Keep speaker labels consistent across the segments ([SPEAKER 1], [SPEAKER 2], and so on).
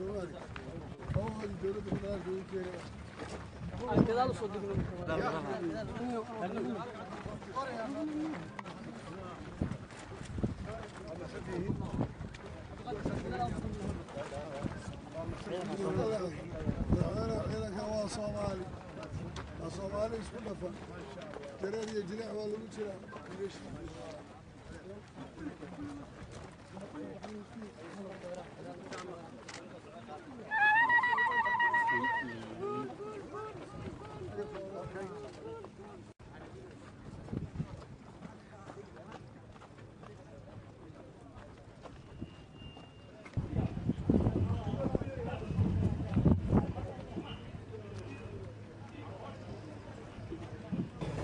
[SPEAKER 1] Soomaaliya kabahoodii dowladda federaalka ugu keenay. Madaxweyne, ciidankan waa Soomaali, waa Soomaali isku dhafan, jareer iyo jileec waa lagu jiraa.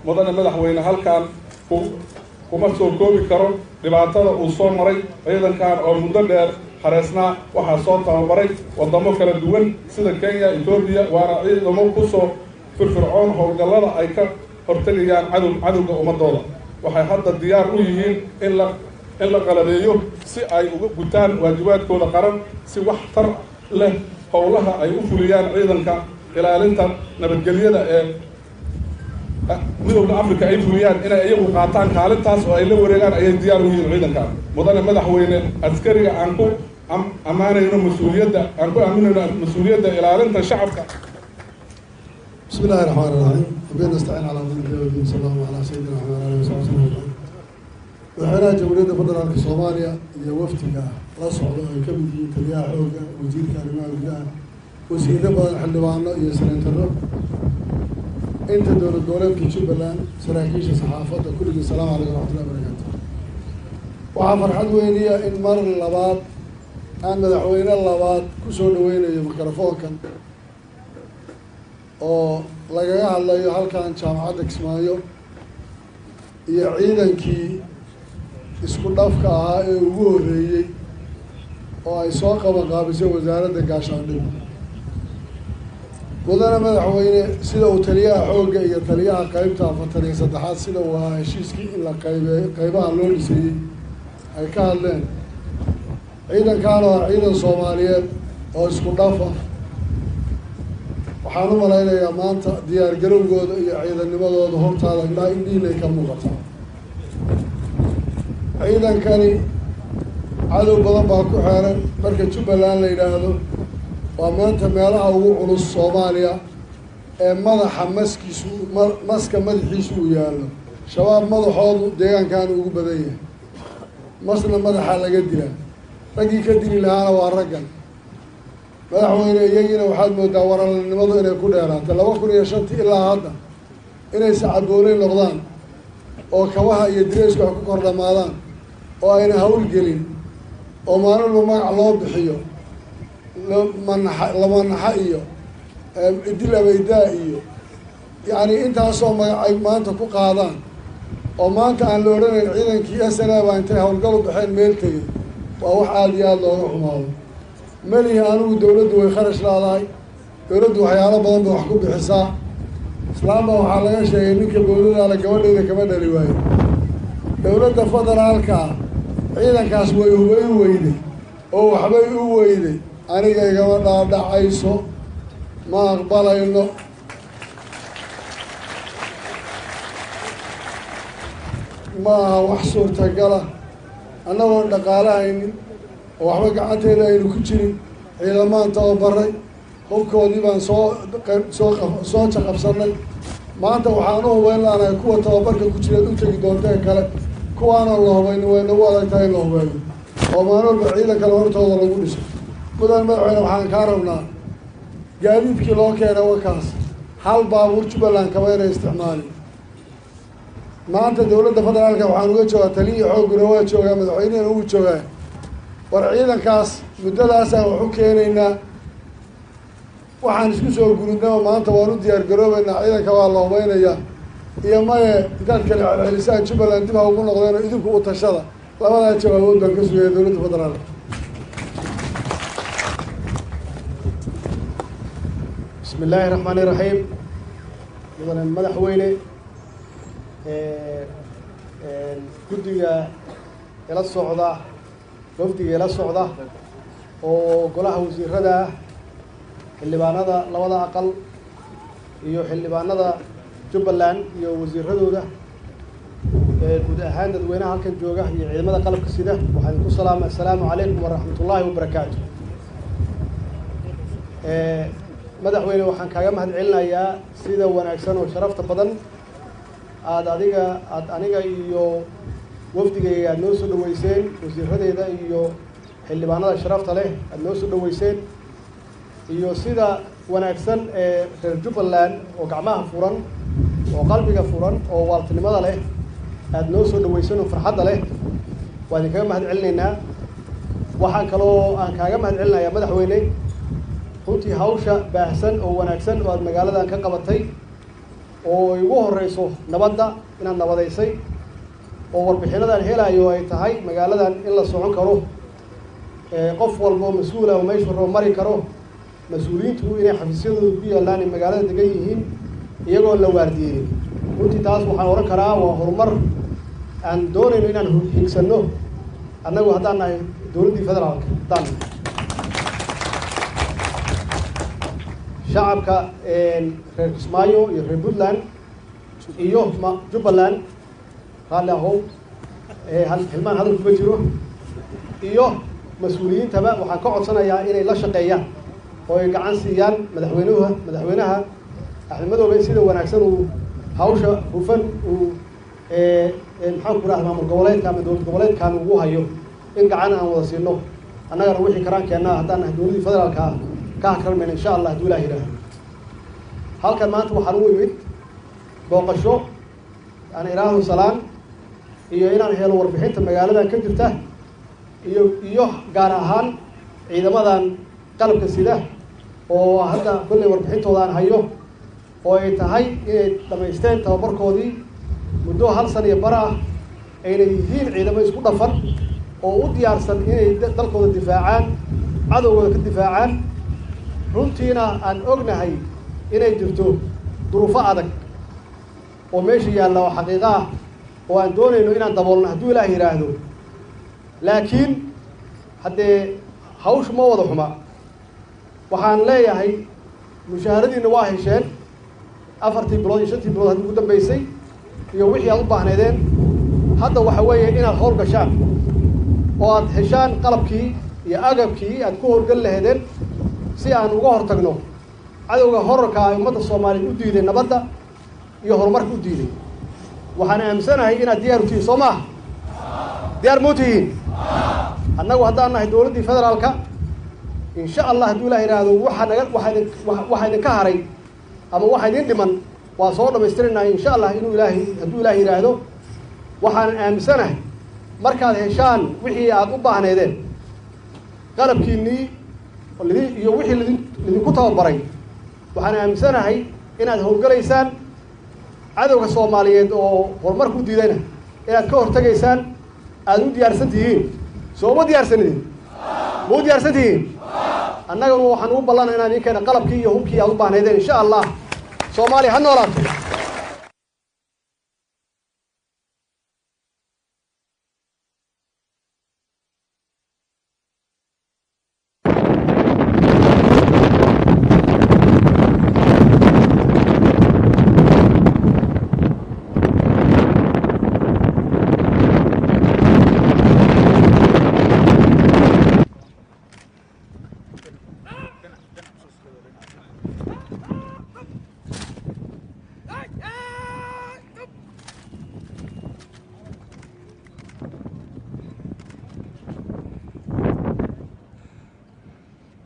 [SPEAKER 2] Mudane madaxweyne, halkan kuma soo koobi karo dhibaatada uu soo maray ciidankan oo muddo dheer xareysnaa. Waxaa soo tababaray waddamo kala duwan sida Kenya, Etoobiya, waana ciidamo kusoo firfircoon howlgallada ay ka hortegayaan cadowga ummadooda. Waxay hadda diyaar u yihiin in la qalabeeyo si ay uga gutaan waajibaadkooda qaran, si wax tar leh howlaha ay u fuliyaan. Ciidanka ilaalinta nabadgelyada ee Midowda Africa ay fuliyaan, inay iyagu qaataan kaalintaas oo ay la wareegaan ayay diyaar u yihiin ciidanka. Mudane madaxweyne, askariga aan ku ammaanayno mas-uuliyadda, aan ku aaminayno mas-uuliyadda ilaalinta shacabka.
[SPEAKER 1] بسم الله الرحمن الرحيم، وبه نستعين على أمور الدين، صلى الله على سيدنا محمد وعلى آله وصحبه وسلم أجمعين. Madaxweynaha Jamhuuriyadda Federaalka Soomaaliya iyo wafdiga la socda oo ay ka mid yihiin taliyaha xoogga, wasiirka arrimaha gudaha, wasiiro badan, xildhibaano iyo senataro, inta dowlad goboleedka Jubbaland, saraakiisha, saxaafadda, kulligii, asalaamu calaykum waraxmatullahi barakaatu. Waxaa farxad weyniya in mar labaad aan madaxweyne labaad kusoo dhaweynayo mikrofoonkan oo lagaga hadlayo halkan jaamacadda Kismaayo iyo ciidankii isku dhafka ahaa ee ugu horreeyey oo ay soo qaban qaabisay wasaaradda gaashaandhigga. Mudane madaxweyne, sida uu taliyaha xoogga iyo taliyaha qeybta 43aad, sida uu ahaa heshiiskii in la qaybeeyo qeybaha loo dhiseeyey ay ka hadleen, ciidankan oo ah ciidan Soomaaliyeed oo isku dhaf ah, waxaan u malaynayaa maanta diyaar garowgooda iyo ciidannimadooda hortaada indhaha indhihiinay ka muuqataa. Ciidankani cadow badan baa ku xeeran. Marka Jubbaland la yidhaahdo, waa maanta meelaha ugu culus Soomaaliya ee madaxa maskiisu maska madaxiisu uu yaallo. Shabaab madaxoodu deegaankaanu ugu badan yahay, masna madaxaa laga dilaa, raggii ka dili lahaana waa raggan. Madaxweyne, iyagiina waxaad moodaa waralnimadu inay ku dheeraatay 2005-tii ilaa hadda inay sacabooley noqdaan oo kabaha iyo direysku ay ku kor dhamaadaan oo ayna hawlgelin oo maalinba magac loo bixiyo, manaxa lamanaxa iyo idil abaydaa iyo yacni intaasoo magac ay maanta ku qaadaan, oo maanta aan la odhanayn ciidankii SNA baa intay howlgal u baxeen meel tegey, waa wax aada iyo aada looga xumaado. Melihi anigu dawladdu way kharash laadahay, dawladdu waxyaalo badan bay wax ku bixisaa. Islaamba waxaa laga sheegay ninka bowladaala gabadhayda kama dhali waayo. Dowladda federaalka ah ciidankaas way hubayn weyday oo waxbay u weyday. Aniga igama dhaadhacayso, ma aqbalayno. Ma aha wax suurtagala annagoon dhaqaalahaynin oo waxba gacanteeda aynu ku jirin. Ciidamaan tababaray, hubkoodii baan soo soo jaqabsanay. Maanta waxaan u hubayn laanahay kuwa tababarka ku jiraad u tegi doonteen kale. Kuwaanaan la hubaynin way nagu adag tahay in la hubeeyo oo maalin walba ciidan kale hortooda lagu dhiso. Mudan madaxweyne, waxaan kaa rabnaa gaadiidkii loo keenay wakaas, hal baabuur Jubbaland kaba inay isticmaalin. Maanta dowladda federaalka waxaan uga joogaa, taliyii xoogguna waa joogaa, madaxweynihina ugu joogaa. War ciidankaas muddadaasaan wax u keenaynaa, waxaan isku soo gurudnaba maanta waan u diyaar garoobaynaa, ciidanka waa la hubaynayaa iyo maye intaad kala celcelisaan Jubbaland dib ha ugu noqdeenoo idinku u tashada. Labadaa jawaabood baan ka sugaya dowladda federaalka.
[SPEAKER 3] Bismi illaahi raxmaani raxiim. Mudane madaxweyne, guddiga ila socda, wafdiga ila socda, Oo golaha wasiirada ah, xildhibaanada labada aqal iyo xildhibaanada Jubbaland iyo wasiiradooda, guud ahaan dadweynaha halkan jooga iyo ciidamada qalabka sida, waxaan idinku salaama assalaamu calaykum waraxmatullaahi wabarakaatu. Madaxweyne, waxaan kaaga mahad celinayaa sida wanaagsan oo sharafta badan aada adiga aada aniga iyo wafdigayga aada noo soo dhaweyseen, wasiiradeeda iyo xildhibaanada sharafta leh aada noo soo dhaweyseen, iyo sida wanaagsan ee reer Jubbaland oo gacmaha furan oo qalbiga furan oo waaltinimada leh aada noo soo dhaweyseen oo farxadda leh, waa idinkaga mahad celinaynaa. Waxaan kaloo aan kaaga mahad celinayaa, madaxweyne, runtii hawsha baahsan oo wanaagsan oo aada magaaladan ka qabatay, oo ay ugu horeyso nabadda inaad nabadaysay, oo warbixinadan helayo ay tahay magaaladan in la socon karo, qof walba oo mas-uula oo meeshu rabo mari karo, mas-uuliyiintu inay xafiisyadooda ku yaallaan ay magaalada degan yihiin iyagoon la waardiyeynin. Runtii taas waxaan odhan karaa waa horumar aan doonayno inaan higsanno annagu haddaan nahay dowladdii federaalka, haddaan nahay shacabka reer Kismaayo iyo reer Puntland iyo Jubbaland. Raalli ahow, xilmaan hadal kuma jiro. Iyo mas-uuliyiintaba waxaan ka codsanayaa inay la shaqeeyaan oo ay gacan siiyaan madaxweynuha, madaxweynaha Axmed Madoobe, sida wanaagsan uu hawsha hufan uu, maxaan ku rahda, maamul goboleedka ama dowlad goboleedkan ugu hayo, in gacan aan wada siino, annagana wixii karaan keennaa haddaan nahay dowladdii federaalka ah ka hakarmayna, insha Allah, hadduu Ilaah yidhaaho. Halkan maanta waxaan ugu imid booqasho aan idhaahdo salaan iyo inaan helo warbixinta magaaladan ka jirta iyo gaar ahaan ciidamadan qalabka sida oo hadda kolley warbixintooda aan hayo, oo ay tahay inay dhamaysteen tababarkoodii muddo hal sana iyo bar ah, ayna yihiin ciidamo isku dhafan oo u diyaarsan inay dalkooda difaacaan, cadowgooda ka difaacaan. Runtiina aan ognahay inay jirto duruufo adag oo meesha yaalla oo xaqiiqo ah oo aan doonayno inaan daboolno hadduu Ilaah yidhaahdo. Laakiin haddee hawshu ma wada xuma. Waxaan leeyahay mushaharadiinna waa hesheen 4-tii bilood iyo 5-tii bilood haddii ugu dambeysay iyo wixii aad u baahnaydeen. Hadda waxa weeye inaad hawl gashaan oo aad heshaan qalabkii iyo agabkii aad ku howlgeli lahaydeen si aan uga hortagno cadowga horarka ay ummadda Soomaaliyeed u diiday nabadda iyo horumarka u diiday. Waxaan aaminsanahay inaad diyaar u tihiin, soo maaha? Diyaar mau tihiin? Annagu haddaan nahay dowladdii federaalka, insha Allah, hadduu Ilah yidhaahdo, waxa naga waxa idin waxa idinka haray ama waxa idin dhiman waa soo dhamaystirinaha, insha Allah, inuu Ilaahay hadduu Ilaah yidhaahdo. Waxaan aaminsanahay markaad heshaan wixii aad u baahneedeen, qalabkiinnii iyo wixii lidinku tababaray, waxaan aaminsanahay inaad howlgalaysaan, cadowga Soomaaliyeed oo horumarka u diidayna inaad ka hortegaysaan, aada u diyaarsan tihiin. Soo uma diyaarsanidin? Ma u diyaarsan tihiin? Annaguna waxaan ugu ballana inaan idin keena qalabkii iyo hubkii aad u baahnaydeen, insha Allah. Soomaaliya ha noolaato.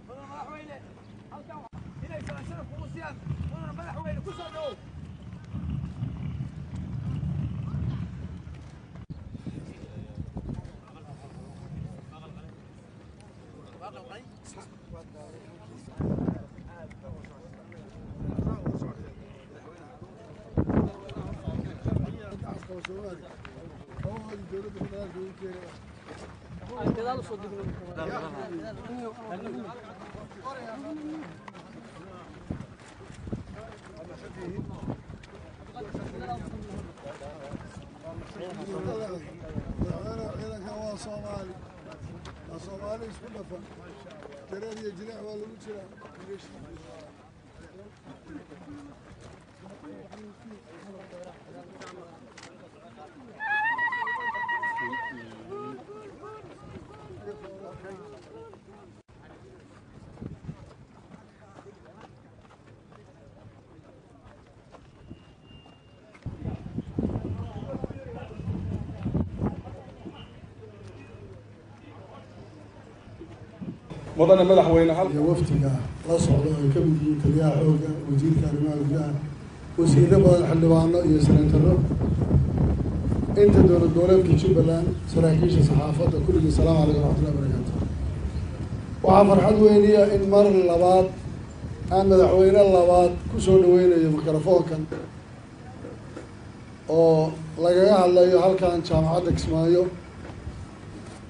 [SPEAKER 4] Madaxweyne, halkan inay salaan sharaf kugu siiyaan. Mudana madaxweyne, ku soo dhawow.
[SPEAKER 1] Dowladda federaalka ugu keenay. Madaxweyne, ciidankan waa Soomaali, waa Soomaali isku dhafan. Jareer iyo jileec waa lagu jiraa.
[SPEAKER 2] Mudane madaxweyne, hal
[SPEAKER 1] Iyo waftiga la socda ay ka mid yihiin taliyaha xoogga, wasiirka arrimaha gudaha, wasiiro badan, xildhibaano iyo senataro, inta dowlad goboleedka Jubbaland, saraakiisha saxaafadda, kulligii, salaamu calaykum waraxmatullahi barakaatu. Waxaa farxad weyniya in mar labaad aan madaxweyne labaad kusoo dhaweynayo mikrofoonkan oo lagaga hadlayo halkan jaamacadda Kismaayo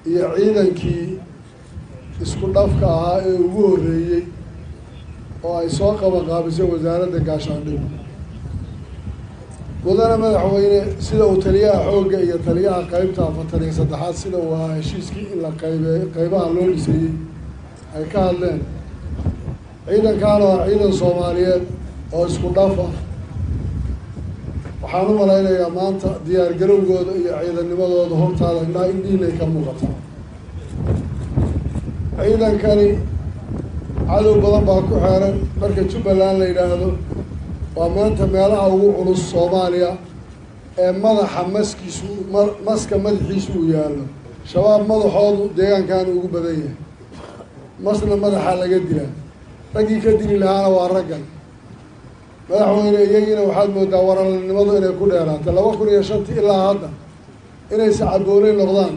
[SPEAKER 1] iyo ciidankii isku dhafka ahaa ee ugu horreeyey oo ay soo qaban qaabisay wasaaradda gaashaandhig. Mudane madaxweyne, sida uu taliyaha xoogga iyo taliyaha qeybta 43aad, sida uu ahaa heshiiskii in la qaybeeyo qeybaha loo dhiseeyey ay ka hadleen, ciidankaan oo ah ciidan Soomaaliyeed oo isku dhaf ah, waxaan u malaynayaa maanta diyaar garowgooda iyo ciidannimadooda hortaada indhaha indhiinay ka muuqataa. Ciidankani cadow badan baa ku xeeran. Marka Jubbaland la yidhaahdo, waa maanta meelaha ugu culus Soomaaliya ee madaxa maskiisu maska madaxiisu uu yaallo. Shabaab madaxoodu deegaankaanu ugu badan yahay, masna madaxa laga dilaa, raggii ka dili lahaana waa raggan. Madaxweyne, iyagiina waxaad moodaa waralnimadu inay ku dheeraatay 2005-tii ilaa hadda inay sacabooley noqdaan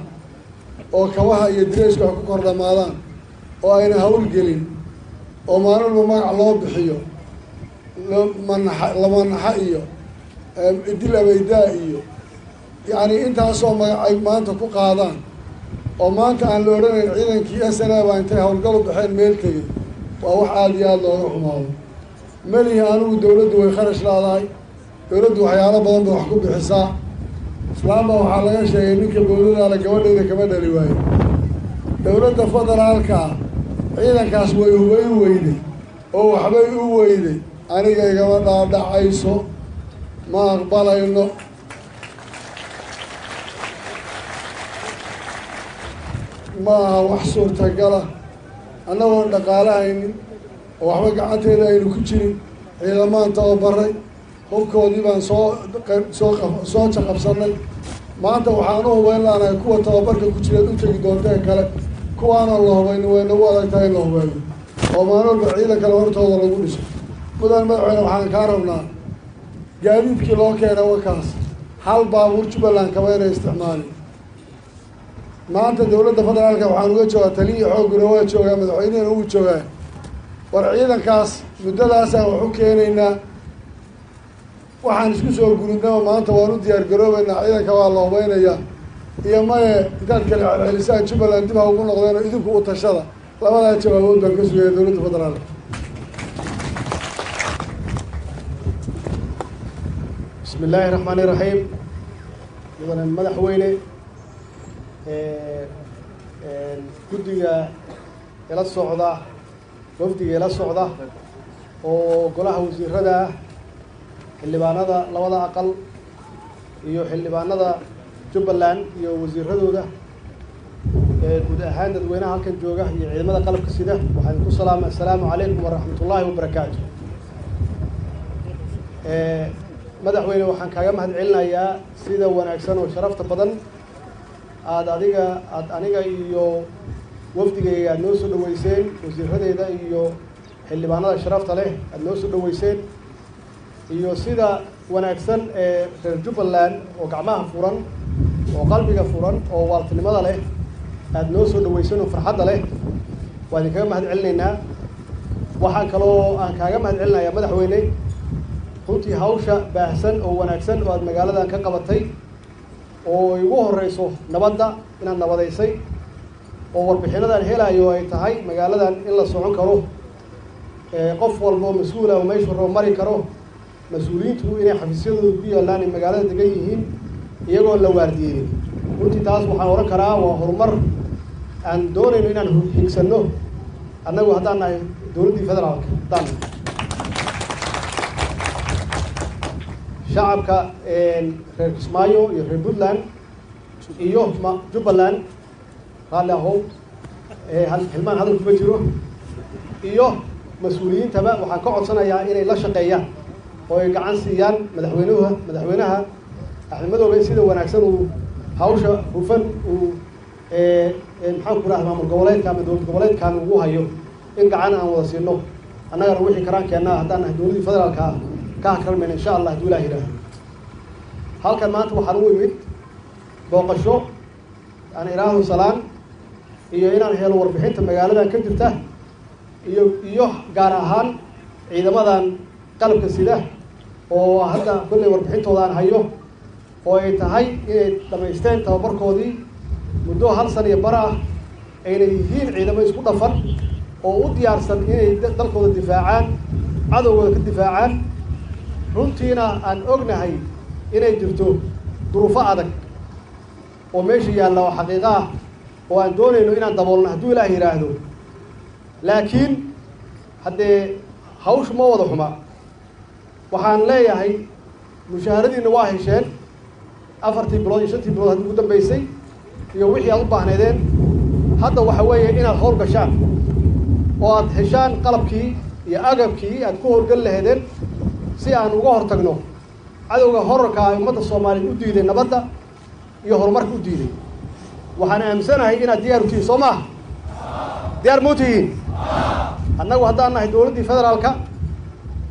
[SPEAKER 1] oo kabaha iyo direyska wax ku kor dhamaadaan oo ayna hawlgelin oo maalinba magac loo bixiyo, manaxa lamanaxa iyo idil abaydaa iyo yacni intaasoo magac ay maanta ku qaadaan, oo maanta aan la odhanayn ciidankii SNA baa intay howlgalu baxeen meel tegey, waa wax aada iyo aada looga xumaado. Melihi anigu dawladdu way kharash laadahay, dawladdu waxyaalo badan bay wax ku bixisaa. Islaam baa waxaa laga sheegay ninka bowladaala gabadhayda kama dhali waayo. Dowladda federaalka ah ciidankaas way hubayn weyday oo waxbay u weyday, aniga igama dhaadhacayso, ma aqbalayno. Ma aha wax suurtagala annagoon dhaqaalahaynin oo waxba gacanteeda aynu ku jirin. Ciidamaan tababaray, hubkoodii baan soo jaqabsanay. Maanta waxaan u hubayn laanahay kuwa tababarka ku jireed u tegi doonteen kale, kuwaanaan la hubaynin way nagu adag tahay in la hubeeyo oo maalin walba ciidan kale hortooda lagu dhiso. Mudan madaxweyne, waxaan kaa rabnaa gaadiidkii loo keenay wakaas, hal baabuur Jubbaland kaba inay isticmaalin. Maanta dowladda federaalka waxaan uga joogaa, taliya xoogguna waa joogaa, madaxweynihina wuu joogaa. War ciidankaas muddadaasaan wax u keenaynaa, waxaan isku soo guridnaba maanta waan u diyaar garoobaynaa, ciidanka waa la hubaynayaa iyo maye intaad kala celcelisaan Jubbaland dib ha ugu noqdeen oo idinku u tashada. Labadaa jawaabood baan ka sugaya dowladda federaalka.
[SPEAKER 3] Bismi illaahi raxmaani raxiim. Mudane madaxweyne, guddiga ila socda, wafdiga ila socda oo golaha wasiirada ah, xildhibaanada labada aqal iyo xildhibaanada Jubbaland iyo wasiiradooda, guud ahaan dadweynaha halkan jooga iyo ciidamada qalabka sida, waxaan ku salaama assalaamu calaykum waraxmat ullaahi wabarakaatu. Madaxweyne, waxaan kaaga mahad celinayaa sida wanaagsan oo sharafta badan aada adiga aada aniga iyo wafdigayga aada noo soo dhaweyseen, wasiiradeeda iyo xildhibaanada sharafta leh aada noo soo dhaweyseen, iyo sida wanaagsan ee reer Jubbaland oo gacmaha furan oo qalbiga furan oo waaltinimada leh aada noo soo dhaweyseen oo farxadda leh, waa idinkaga mahad celinaynaa. Waxaan kaloo aan kaaga mahad celinayaa, madaxweyne, runtii hawsha baahsan oo wanaagsan oo aada magaaladan ka qabatay oo ay ugu horeyso nabadda inaad nabadaysay, oo warbixinadan helayo ay tahay magaaladan in la socon karo, qof walba oo mas-uula oo meeshu rabo mari karo, mas-uuliyiintu inay xafiisyadooda ku yaallaan ay magaalada degan yihiin iyagoon la waardiyeynin. Runtii taas waxaan odhan karaa waa horumar aan doonayno inaan higsanno. Annagu haddaan nahay dowladdii federaalka, haddaan nahay shacabka reer Kismaayo iyo reer Puntland iyo Jubbaland, raalli ahow, hilmaan hadal kuma jiro, iyo mas-uuliyiintaba waxaan ka codsanayaa inay la shaqeeyaan oo ay gacan siiyaan madaxweynaha Axmed Madoobe sida wanaagsan uu hawsha hufan uu maxaan ku rahda maamul goboleedka ama dowlad goboleedkan ugu hayo, in gacan aan wada siino. Annagana wixii karaan keennaa haddaan nahay dowladdii federaalka ka hakralmayna, insha Allah, hadduu Ilaah yidhaahdo. Halkan maanta waxaan ugu imid booqasho aan iraahdo salaan iyo inaan helo warbixinta magaaladan ka jirta iyo gaar ahaan ciidamadan qalabka sida oo hadda kolley warbixintooda aan hayo, oo ay tahay inay dhamaysteen tababarkoodii muddo 1 sano iyo bar ah, ayna yihiin ciidamo isku dhafan oo u diyaarsan inay dalkooda difaacaan, cadowgooda ka difaacaan. Runtiina aan ognahay inay jirto duruufo adag oo meesha yaalla oo xaqiiqo ah oo aan doonayno inaan daboolno hadduu Ilaah yidhaahdo. Laakiin haddee hawshu ma wada xuma. Waxaan leeyahay mushaharadiinna waa hesheen 4tii bilood iyo 5tii bilood haddii ugu dambeysay iyo wixii aad u baahnaydeen. Hadda waxa weeye inaad hawl gashaan oo aad heshaan qalabkii iyo agabkii aad ku howlgal lahaydeen si aan uga hortagno cadowga horarka ay ummadda Soomaaliyeed u diiday nabadda iyo horumarka u diiday. Waxaan aaminsanahay inaad diyaar u tihiin, soo maaha? Diyaar muu tihiin? Annagu haddaan nahay dowladdii federaalka,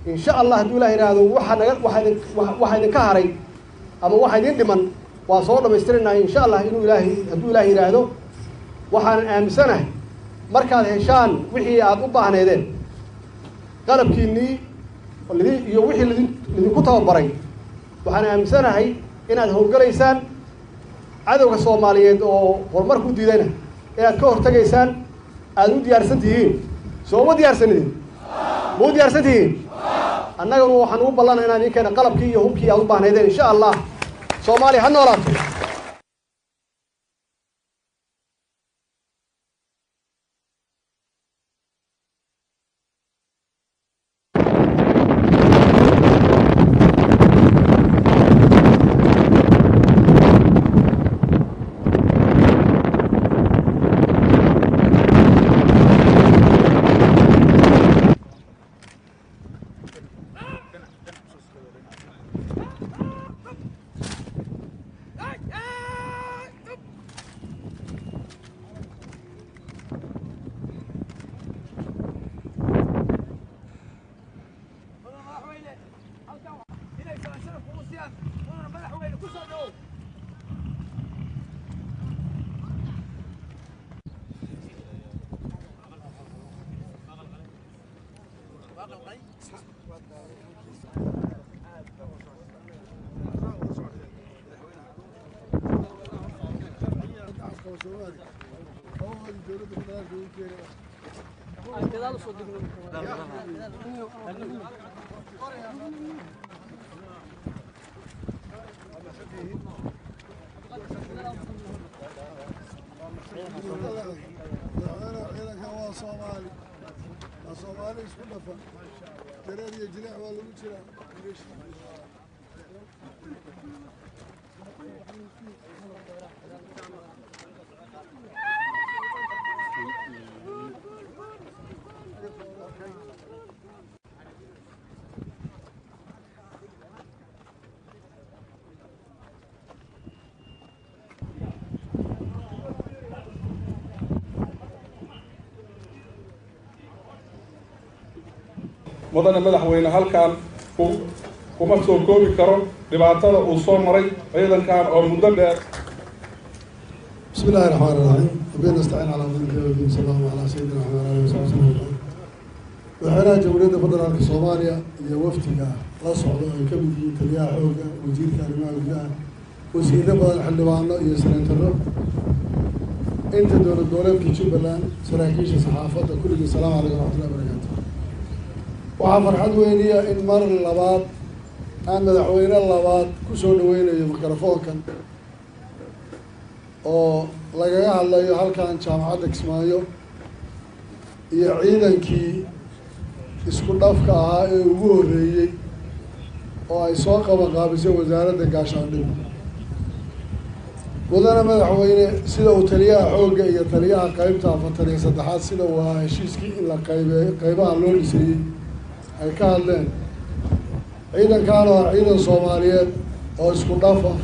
[SPEAKER 3] insha Allah, hadduu Ilaah yidhaahdo, waxa idinka haray ama waxa idin dhiman waa soo dhamaystirinahay, insha Allah, inuu Ilaahay hadduu Ilaah yidhaahdo. Waxaan aaminsanahay markaad heshaan wixii aad u baahneedeen, qalabkiinnii iyo wixii lidinku tababaray, waxaan aaminsanahay inaad howlgalaysaan, cadowga Soomaaliyeed oo horumarka u diidayna inaad ka hortagaysaan, aada u diyaarsan tihiin. Soo ma diyaarsanidin? Ma u diyaarsan tihiin? Annaguna waxaan ugu ballanay inaan idin keena qalabkii iyo hubkii aad u baahnaydeen, insha Allah. Soomaaliya ha noolaato.
[SPEAKER 4] Madaxweyne, halkan inay salaan sharaf kugu siiyaan, mudana madaxweyne, ku soo dhawow.
[SPEAKER 1] Dowladda federaalka ugu keenay. Madaxweyne, ciidankan waa Soomaali, waa Soomaali isku dhafan, jareer iyo jileec waa lagu jiraa.
[SPEAKER 2] Mudane madaxweyne, halkan kuma soo koobi karo dhibaatada uu soo maray ciidankan oo muddo dheer.
[SPEAKER 1] بسم الله الرحمن الرحيم، وبه نستعين على أمور الدين، صلى الله على سيدنا محمد وعلى آله وصحبه وسلم. Madaxweynaha Jamhuuriyadda Federaalka Soomaaliya iyo wafdiga la socda ay ka mid yihiin taliyaha xoogga, wasiirka arrimaha gudaha, wasiirro badan, xildhibaano iyo senataro, inta dowlad goboleedka Jubbaland, saraakiisha, saxaafadda, kulligii, asalaamu calaykum waraxmatullahi wabarakaatu. Waxaa farxad weyniya in mar labaad aan madaxweyne labaad ku soo dhaweynayo mikrofoonkan oo lagaga hadlayo halkan jaamacadda Kismaayo. Iyo ciidankii isku dhafka ahaa ee ugu horreeyey oo ay soo qabanqaabisay Wasaaradda Gaashaandhigga. Mudane Madaxweyne, sida uu taliyaha xoogga iyo taliyaha qeybta 43aad, sida uu ahaa heshiiskii in la qaybeeyo qeybaha loo dhiseeyey, ay ka hadleen, ciidankaan oo ah ciidan Soomaaliyeed oo isku dhaf ah,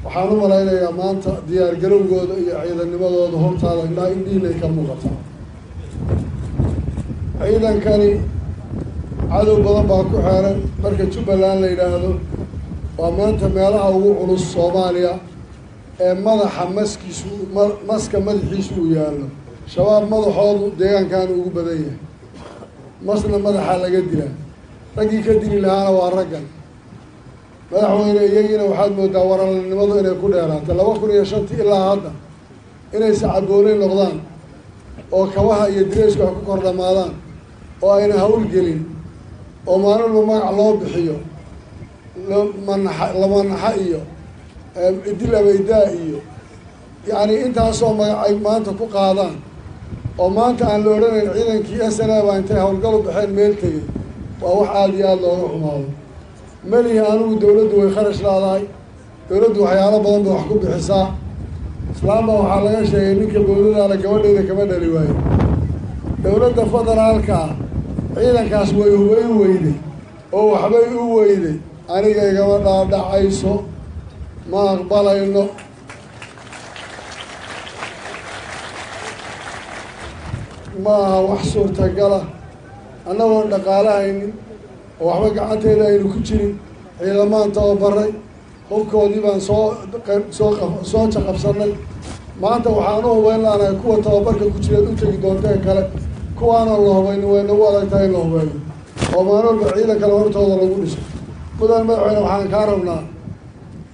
[SPEAKER 1] waxaan u malaynayaa maanta diyaar garowgooda iyo ciidannimadooda hortaada indhaha indhihiinay ka muuqataa. Ciidankani cadow badan baa ku xeeran. Marka Jubbaland la yidhaahdo, waa maanta meelaha ugu culus Soomaaliya ee madaxa maskiisu maska madaxiisu uu yaallo. Shabaab madaxoodu deegaankan ugu badan yahay, masna madaxaa laga dilaa, raggii ka dili lahaana waa raggan. Madaxweyne, iyagiina waxaad moodaa waralnimadu inay ku dheeraatay 2005-tii ilaa hadda inay sacabooley noqdaan oo kabaha iyo direysku ay ku kor dhamaadaan oo ayna hawlgelin oo maalinba magac loo bixiyo, manaxa lamanaxa iyo idil abaydaa iyo yacni intaasoo magac ay maanta ku qaadaan, oo maanta aan la odhanayn ciidankii SNA baa intay howlgal u baxeen meel tegey, waa wax aada iyo aada looga xumaado. Melihi anigu dawladdu way kharash laadahay, dawladdu waxyaalo badan bay wax ku bixisaa. Islaamba waxaa laga sheegay ninka bowladaala gabadheyda kama dhali waayo. Dowladda federaalka ah ciidankaas way hubayn weyday oo waxbay u weyday. Aniga igama dhaadhacayso, ma aqbalayno. Ma aha wax suurtagala annagoon dhaqaalahaynin oo waxba gacanteeda aynu ku jirin. Ciidamaan tababaray, hubkoodii baan soo soo jaqabsanay. Maanta waxaan u hubayn laanahay kuwa tababarka ku jireed u tegi doonteen kale. Kuwaanaan la hubaynin way nagu adag tahay in la hubeeyo oo maalin walba ciidan kale hortooda lagu dhiso. Mudan Madaxweyne, waxaan kaa rabnaa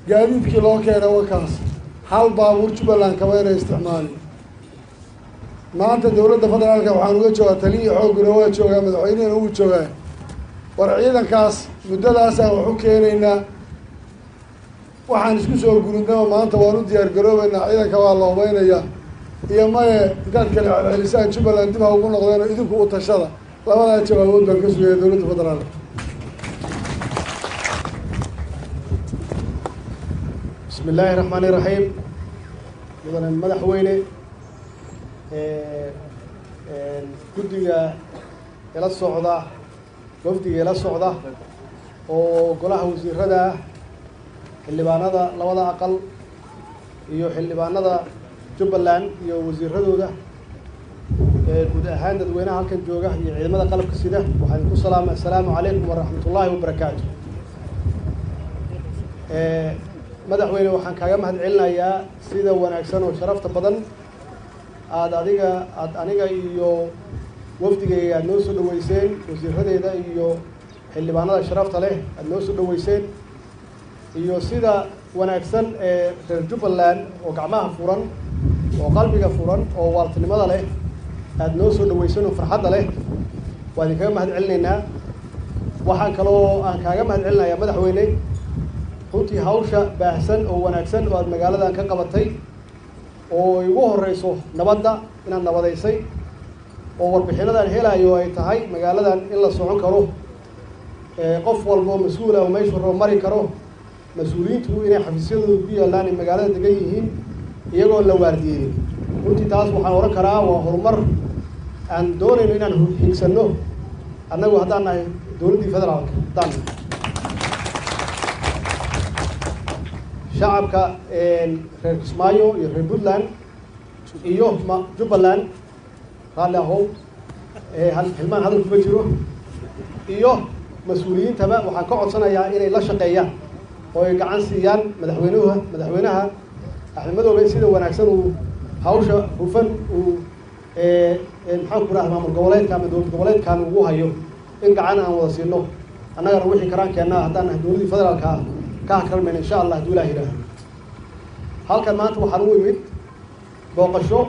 [SPEAKER 1] gaadiidkii loo keenay wakaas, hal baabuur Jubbaland kaba inay isticmaalin. Maanta dowladda federaalka waxaan uga joogaa, taliyihii xoogguna waa joogaa, madaxweynihina wuu joogaa. War ciidankaas muddadaasaan wax u keenaynaa, waxaan isku soo gurudnaba maanta waan u diyaar garoobaynaa, ciidanka waa la hubaynayaa iyo maye intaad kala celcelisaan Jubbaland dib ha ugu noqdeen oo idinku u tashada. Labadaa jawaabood baan ka sugaya dowladda federaalka.
[SPEAKER 3] Bismi illaahi raxmaani raxiim. Mudane Madaxweyne, guddiga ila socda, wafdiga ila socda oo golaha wasiirada ah, xildhibaanada labada aqal iyo xildhibaanada Jubbaland iyo wasiiradooda, guud ahaan dadweynaha halkan jooga iyo ciidamada qalabka sida, waxaan ku salaamay assalaamu calaykum waraxmat ullaahi wabarakaatu. Madaxweyne, waxaan kaaga mahad celinayaa sida wanaagsan oo sharafta badan aada adiga aada aniga iyo wafdigayga aada noo soo dhaweyseen, wasiiradeeda iyo xildhibaanada sharafta leh aada noo soo dhaweyseen, iyo sida wanaagsan ee reer Jubbaland oo gacmaha furan oo qalbiga furan oo waaltinimada leh aada noo soo dhaweyseen oo farxadda leh, waa idinkaga mahad celinaynaa. Waxaan kaloo aan kaaga mahad celinayaa, Madaxweyne, runtii hawsha baahsan oo wanaagsan oo aada magaaladan ka qabatay, oo ay ugu horeyso nabadda inaad nabadaysay, oo warbixinadan helayo ay tahay magaaladan in la socon karo, qof walba oo mas-uula oo meeshuu rabo mari karo, mas-uuliyiintu inay xafiisyadooda ku yaallaan ay magaalada degan yihiin iyagoon la waardiyeynin. Runtii taas waxaan odhan karaa waa horumar aan doonayno inaan higsanno annagu haddaan nahay dowladdii federaalka, haddaan nahay shacabka reer Kismaayo iyo reer Puntland iyo ma Jubbaland, raalli ahow, hilmaan hadal kuma jiro, iyo mas-uuliyiintaba waxaan ka codsanayaa inay la shaqeeyaan oo ay gacan siiyaan madaxweynuha, madaxweynaha Axmed Madoobe, sida wanaagsan uu hawsha hufan uu maxaan ku rahda maamul goboleedka ama dowlad goboleedkan ugu hayo, in gacan aan wada siino annagana wixii karaan keennaa haddaan nahay dowladdii federaalka ah ka hakarmayna, insha Allah hadduu Ilaah yidhaaho. Halkan maanta waxaan u imid booqasho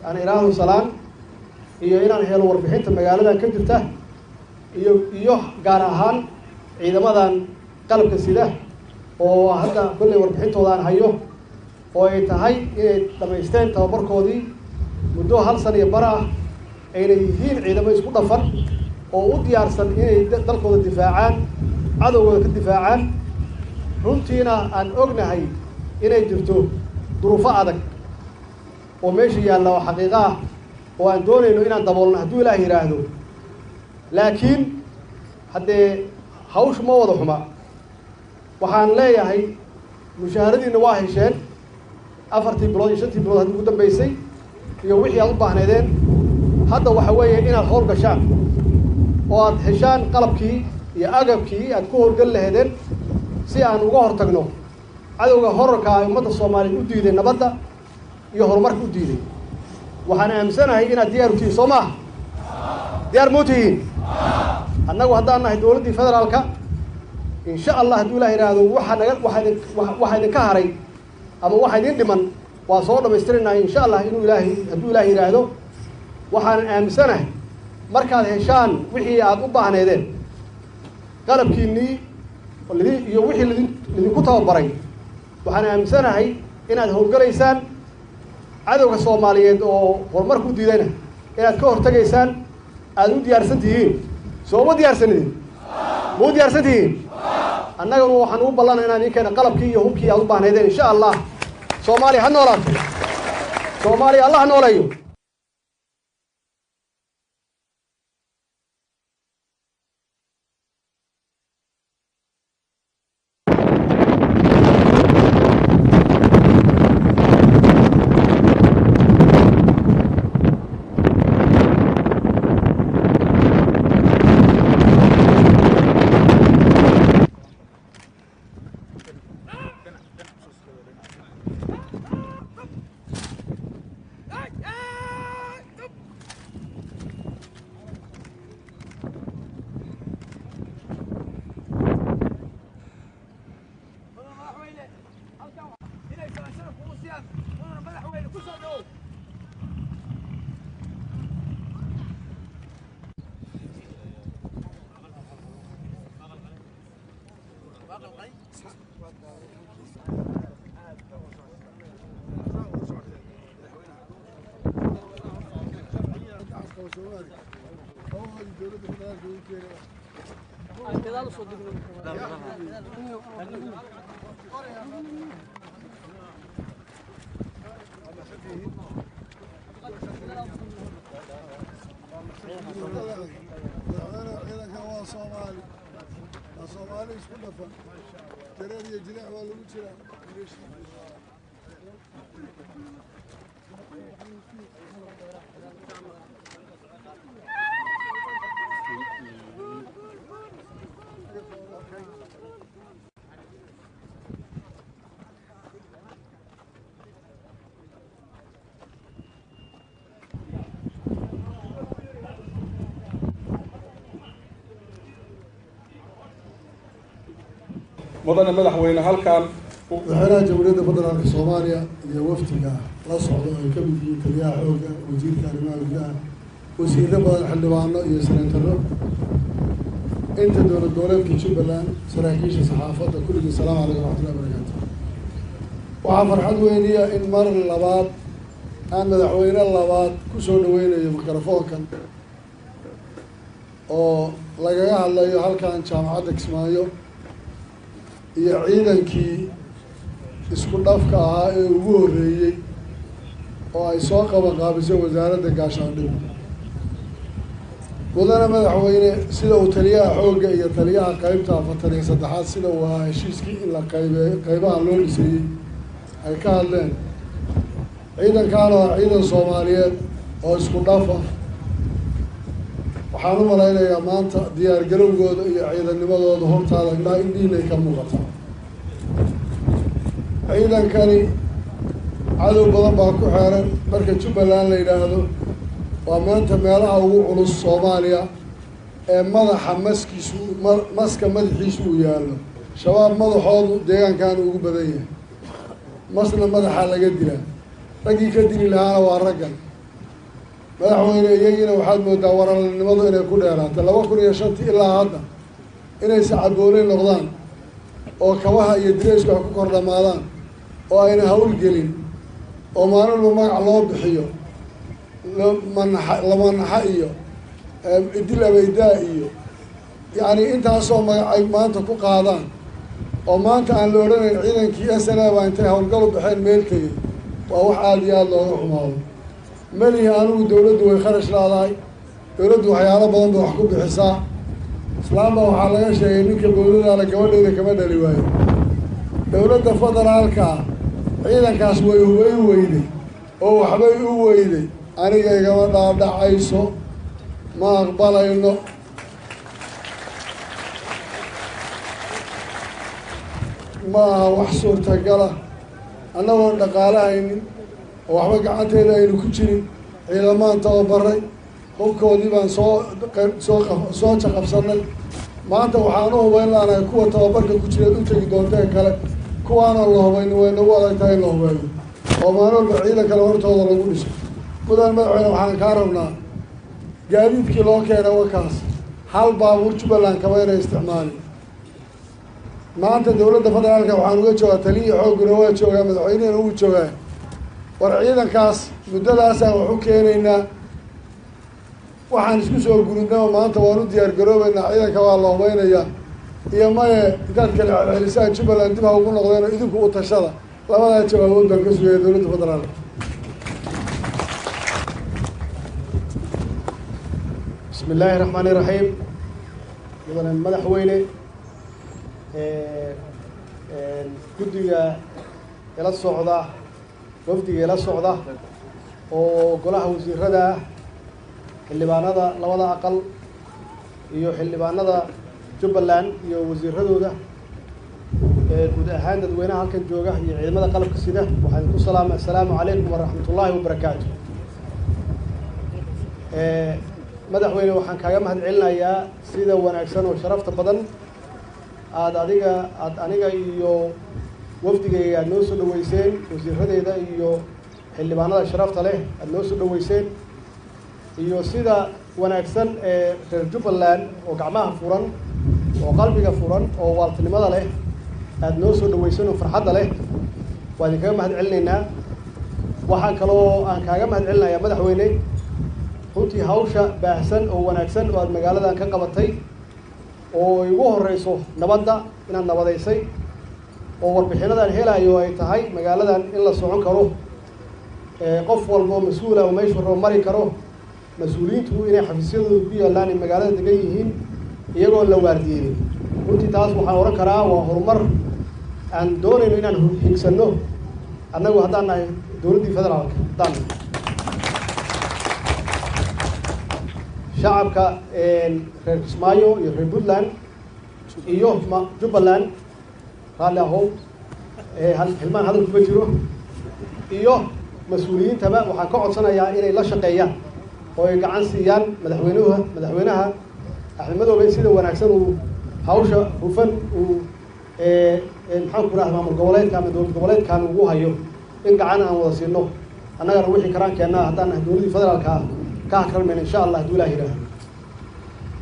[SPEAKER 3] aan iraahdo salaan iyo inaan helo warbixinta magaaladan ka jirta iyo gaar ahaan ciidamadan qalabka sida oo hadda kolley warbixintooda aan hayo oo ay tahay inay dhamaysteen tababarkoodii. Muddo hal sana iyo bara ah ayna yihiin ciidamo isku dhafan oo u diyaarsan inay dalkooda difaacaan, cadowgooda ka difaacaan. Runtiina aan ognahay inay jirto duruufo adag oo meesha yaalla oo xaqiiqo ah oo aan doonayno inaan daboolno hadduu Ilaah yidhaahdo. Laakiin haddee hawshu ma wada xuma. Waxaan leeyahay, mushaharadiinna waa hesheen 4tii bilood iyo 5tii bilood haddii ugu dambaysay iyo wixii aad u baahnaydeen. Hadda waxa weeye inaad hawl gashaan oo aad heshaan qalabkii iyo agabkii aad ku howlgeli lahaydeen, si aan uga hor tagno cadowga horarka ay ummadda Soomaaliyeed u diiday nabadda iyo horumarka u diiday. Waxaan aaminsanahay inaad diyaar u tihiin, soo maaha? Diyaar muu tihiin? Annagu haddaan nahay dowladdii federaalka, insha Allah hadduu Ilah yidhaahdo, waxa naga waxa idin waxa idinka haray ama waxa idin dhiman waa soo dhamaystirinahay, insha Allah, inuu Ilaahay hadduu Ilaah yidhaahdo. Waxaan aaminsanahay markaad heshaan wixii aad u baahneedeen, qalabkiinnii iyo wixii lidinku tababaray, waxaan aaminsanahay inaad howlgalaysaan, cadowga Soomaaliyeed oo horumarka u diidayna inaad ka hortegaysaan, aada u diyaarsan tihiin. Soo ma diyaarsanidin? Ma u diyaarsan tihiin? Annaguna waxaan ugu ballanay inaan idiin keena qalabkii iyo hubkii aad u baahnaydeen, insha Allah. Soomaaliya ha noolaato! Soomaaliya Allah ha nooleeyo!
[SPEAKER 4] Mudane madaxweyne, halkan inay salaan sharaf kugu siiyaan. Mudane madaxweyne, ku soo dhawow.
[SPEAKER 1] Dowladda federaalka ugu keenay. Madaxweyne, ciidankan waa Soomaali, waa Soomaali isku dhafan, jareer iyo jileec waa lagu jiraa.
[SPEAKER 2] Mudane madaxweyne, halkan
[SPEAKER 1] Madaxweynaha Jamhuuriyadda Federaalka Soomaaliya iyo wafdiga la socda, ay ka mid yihiin taliyaha xoogga, wasiirka arrimaha gudaha, wasiiro badan, xildhibaano iyo senataro, inta dowlad goboleedka Jubbaland, saraakiisha, saxaafadda, kulligii, asalaamu calaykum waraxmatullahi barakaatu. Waxaa farxad weyniya in mar labaad aan madaxweyne labaad kusoo dhaweynayo mikrofoonkan oo lagaga hadlayo halkan jaamacadda Kismaayo iyo ciidankii isku dhafka ahaa ee ugu horreeyey oo ay soo qaban qaabisay wasaaradda gaashaandhigga. Mudane madaxweyne, sida uu taliyaha xoogga iyo taliyaha qeybta 43aad, sida uu ahaa heshiiskii in la qaybeeyo qeybaha loo dhiseeyey, ay ka hadleen, ciidankaan oo ah ciidan Soomaaliyeed oo isku dhaf ah, waxaan u malaynayaa maanta diyaar garowgooda iyo ciidannimadooda hortaada indhaha indhihiinay ka muuqataa. Ciidankani cadow badan baa ku xeeran. Marka Jubbaland la yidhaahdo, waa maanta meelaha ugu culus Soomaaliya ee madaxa maskiisu maska madaxiisu uu yaallo. Shabaab madaxoodu deegaankan ugu badan yahay, masna madaxa laga dilaa, raggii ka dili lahaana waa raggan. Madaxweyne, iyagiina waxaad moodaa waralnimadu inay ku dheeraatay 2005-tii ilaa hadda inay sacabooley noqdaan oo kabaha iyo direyska wax ku kor dhamaadaan oo ayna hawlgelin oo maalinba magac loo bixiyo. Manaxa, Lamanaxa iyo Idil Abaydaa iyo yacni intaasoo magac ay maanta ku qaadaan, oo maanta aan la odhanayn ciidankii SNA baa intay howlgal u baxeen meel tegey, waa wax aada iyo aada looga xumaado. Melihi anigu dawladdu way kharash laadahay, dawladdu waxyaalo badan bay wax ku bixisaa. Islaamba waxaa laga sheegay ninka bowladaala gabadheeda kama dhali waayo. Dowladda federaalka ciidankaas way hubayn weyday oo waxbay u weyday. Aniga igama dhaadhacayso, ma aqbalayno. Ma aha wax suurtagala annagoon dhaqaalahaynin oo waxba gacanteeda aynu ku jirin. Ciidamaan tababaray, hubkoodii baan soo jaqabsanay. Maanta waxaan u hubayn laanahay kuwa tababarka ku jireed u tegi doonteen kale. Kuwaanaan la hubaynin way nagu adag tahay in la hubeeyo oo maalin walba ciidan kale hortooda lagu dhiso. Mudan madaxweyne, waxaan kaa rabnaa gaadiidkii loo keenay wakaas, hal baabuur Jubbaland kaba inay isticmaalin. Maanta dowladda federaalka waxaan uga joogaa, taliyii xoogguna waa joogaa, madaxweynihina wuu joogaa. War ciidankaas muddadaasaan wax u keenaynaa, waxaan isku soo guridnaba maanta waan u diyaar garoobeynaa, ciidanka waa la hubaynayaa iyo maye intaad kala celcelisaan Jubbaland dib ha ugu noqdeen oo idinku u tashada. Labadaa jawaabood baan ka sugaya dowladda federaalka.
[SPEAKER 3] Bismi illaahi raxmaani raxiim. Mudane madaxweyne, guddiga ila socda, wafdiga ila socda oo golaha wasiirada ah, xildhibaanada labada aqal iyo xildhibaanada Jubbaland iyo wasiiradooda, guud ahaan dadweynaha halkan jooga iyo ciidamada qalabka sida, waxaan ku salaamay assalaamu calaykum waraxmat ullaahi wabarakaatu. Madaxweyne, waxaan kaaga mahad celinayaa sida wanaagsan oo sharafta badan aada adiga aada aniga iyo wafdigayga aada noo soo dhaweyseen, wasiiradeeda iyo xildhibaanada sharafta leh aada noo soo dhaweyseen, iyo sida wanaagsan ee reer Jubbaland oo gacmaha furan oo qalbiga furan oo waaltinimada leh aada noo soo dhaweyseen oo farxadda leh, waa idinkaga mahad celinaynaa. Waxaan kaloo aan kaaga mahad celinayaa, madaxweyne, runtii hawsha baahsan oo wanaagsan oo aada magaaladan ka qabatay, oo ay ugu horeyso nabadda inaad nabadaysay, oo warbixinadan helayo ay tahay magaaladan in la socon karo, qof walba oo mas-uula oo meeshu rabo mari karo, mas-uuliyiintu inay xafiisyadooda ku yaallaan ay magaalada degan yihiin iyagoon la waardiyeynin. Runtii taas waxaan odhan karaa waa horumar aan doonayno inaan higsanno annagu haddaan nahay dowladdii federaalka, haddaan nahay shacabka reer Kismaayo iyo reer Puntland iyo Jubbaland, raalli ahow, hilmaan hadal kuma jiro, iyo mas-uuliyiintaba waxaan ka codsanayaa inay la shaqeeyaan oo ay gacan siiyaan madaxweynuha, madaxweynaha Axmed Madoobe, sida wanaagsan uu hawsha hufan uu maxaan ku rahda maamul goboleedka ama dowlad goboleedkan ugu hayo, in gacan aan wada siino annagana wixii karaan keennaa haddaan nahay dowladdii federaalka ah ka hakralmayna, insha Allah, hadduu Ilaah yidhaahdo.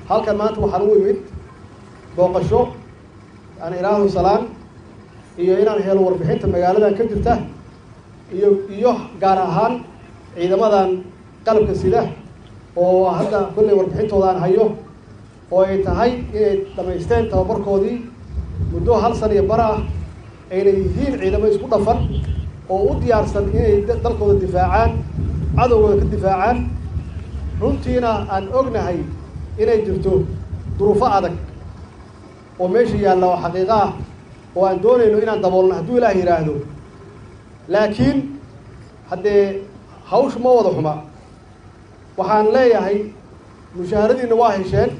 [SPEAKER 3] Halkan maanta waxaan u imid booqasho aan idhaahdo salaan iyo inaan helo warbixinta magaaladan ka jirta iyo gaar ahaan ciidamadan qalabka sida oo hadda kolley warbixintooda aan hayo, oo ay tahay inay dhamaysteen tababarkoodii muddo hal sana iyo bar ah, ayna yihiin ciidamo isku dhafan oo u diyaarsan inay dalkooda difaacaan, cadowgooda ka difaacaan. Runtiina aan ognahay inay jirto duruufo adag oo meesha yaalla oo xaqiiqo ah oo aan doonayno inaan daboolno hadduu Ilaah yidhaahdo. Laakiin haddee hawshu ma wada xuma. Waxaan leeyahay mushaharadiinna waa hesheen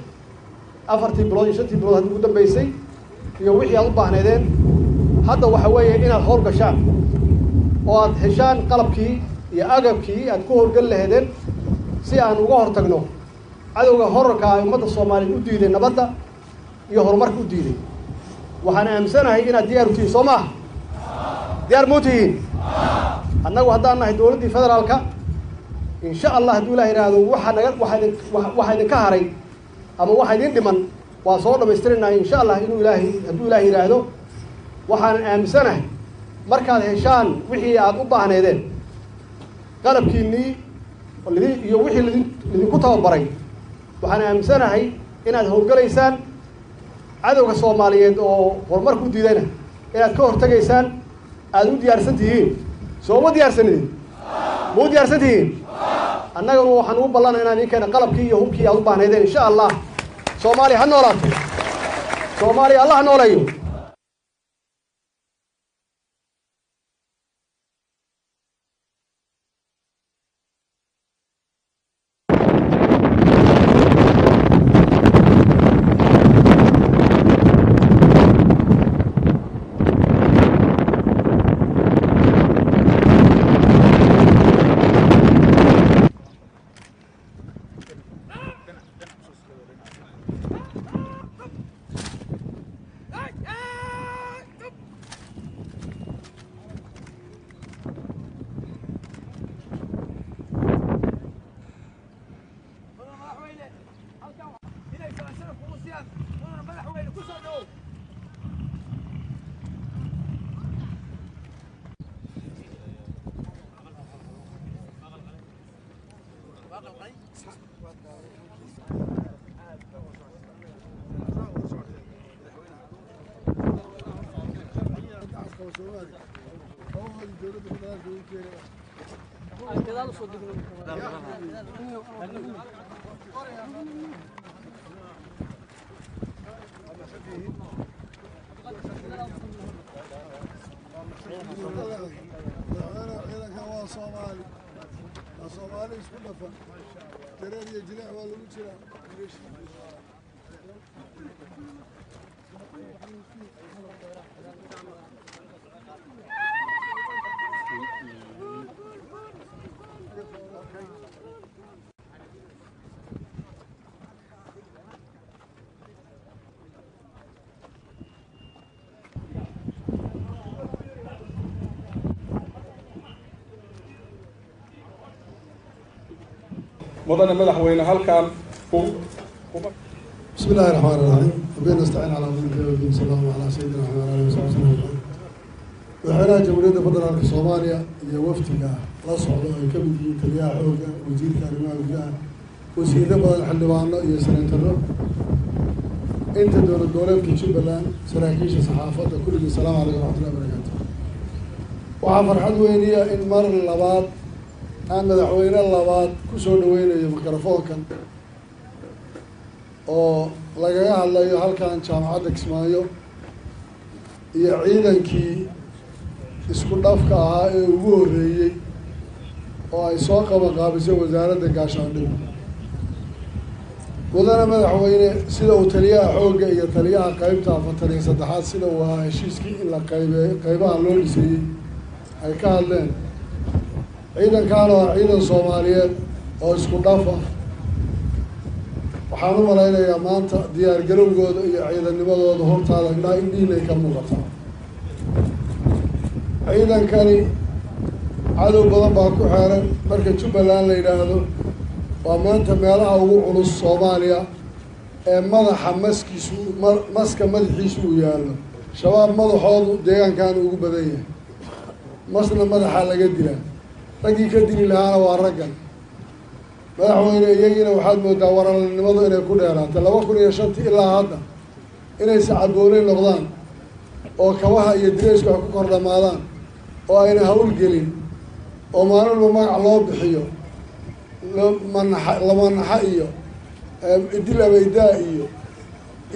[SPEAKER 3] 4tii bilood iyo 5tii bilood haddii ugu dambeysay iyo wixii aad u baahnaydeen. Hadda waxa weeye inaad hawl gashaan oo aad heshaan qalabkii iyo agabkii aad ku howlgeli lahaydeen si aan uga hortagno cadowga horarka ay ummadda Soomaaliyeed u diiday nabadda iyo horumarka u diiday. Waxaan aaminsanahay inaad diyaar u tihiin, soo maaha? Diyaar muu tihiin? Annagu haddaan nahay dowladdii federaalka, insha Allah, hadduu Ilah yidhaahdo, waxa naga waxa idin waxa idinka haray ama waxa idin dhiman waa soo dhamaystirinahay, insha Allah, inuu Ilaahay hadduu Ilaah yidhaahdo. Waxaan aaminsanahay markaad heshaan wixii aad u baahneedeen, qalabkiinnii iyo wixii lidinku tababaray, waxaan aaminsanahay inaad howlgalaysaan. Cadowga Soomaaliyeed oo horumarku diidayna inaad ka hortegaysaan, aada u diyaarsan tihiin. Soo ma diyaarsanidin? Ma u diyaarsan tihiin? Annaguna waxaan ugu ballanay inaan idin keena qalabkii iyo hubkii aad u baahnaydeen, insha Allah. Soomaaliya ha noolaato! Soomaaliya Allah ha nooleeyo!
[SPEAKER 4] Mudane madaxweyne, halkan inay salaan sharaf kugu siiyaan. Mudane madaxweyne, ku soo dhawow.
[SPEAKER 1] Dowladda federaalka ugu keenay. Madaxweyne, ciidankan waa Soomaali, waa Soomaali isku dhafan, jareer iyo jileec waa lagu jiraa.
[SPEAKER 2] Mudane madaxweyne, halkan kuma
[SPEAKER 1] بسم الله الرحمن الرحيم، وبه نستعين على امور الدين، صلى الله على سيدنا محمد وعلى اله وصحبه وسلم. Madaxweynaha Jamhuuriyadda Federaalka Soomaaliya iyo wafdiga la socda, ay ka mid yihiin taliyaha xoogga, wasiirka arrimaha gudaha, wasiiro badan, xildhibaano iyo senataro, inta dowlad goboleedka Jubbaland, saraakiisha saxaafadda, kulligii, asalaamu calaykum waraxmatullahi wabarakaatu. Waxaa farxad weyniya in mar labaad aan madaxweyne labaad kusoo dhaweynayo mikrofoonkan oo lagaga hadlayo halkan jaamacadda Kismaayo iyo ciidankii isku dhafka ahaa ee ugu horreeyey oo ay soo qabanqaabisay wasaaradda gaashaandhig. Mudane madaxweyne, sida uu taliyaha xoogga iyo taliyaha qeybta 43aad, sida uu ahaa heshiiskii in la qaybeeyo qeybaha loo dhiseeyey, ay ka hadleen, ciidankan oo ah ciidan Soomaaliyeed oo isku dhaf ah, waxaan u malaynayaa maanta diyaar garowgooda iyo ciidannimadooda hortaada indhaha indhihiinay ka muuqataa. Ciidankani cadow badan baa ku xeeran. Marka Jubbaland la yidhaahdo, waa maanta meelaha ugu culus Soomaaliya ee madaxa maskiisu maska madaxiisu uu yaallo. Shabaab madaxoodu deegaankan ugu badan yahay, masna madaxa laga dilaa, raggii ka dili lahaana waa raggan. Madaxweyne, iyagiina waxaad moodaa waralinimadu inay ku dheeraatay 2005-tii ilaa hadda, inay sacabooley noqdaan oo kabaha iyo direyska wax ku kor dhamaadaan oo ayna hawlgelin oo maalinba magac loo bixiyo, manaxa lamanaxa iyo idil abaydaa iyo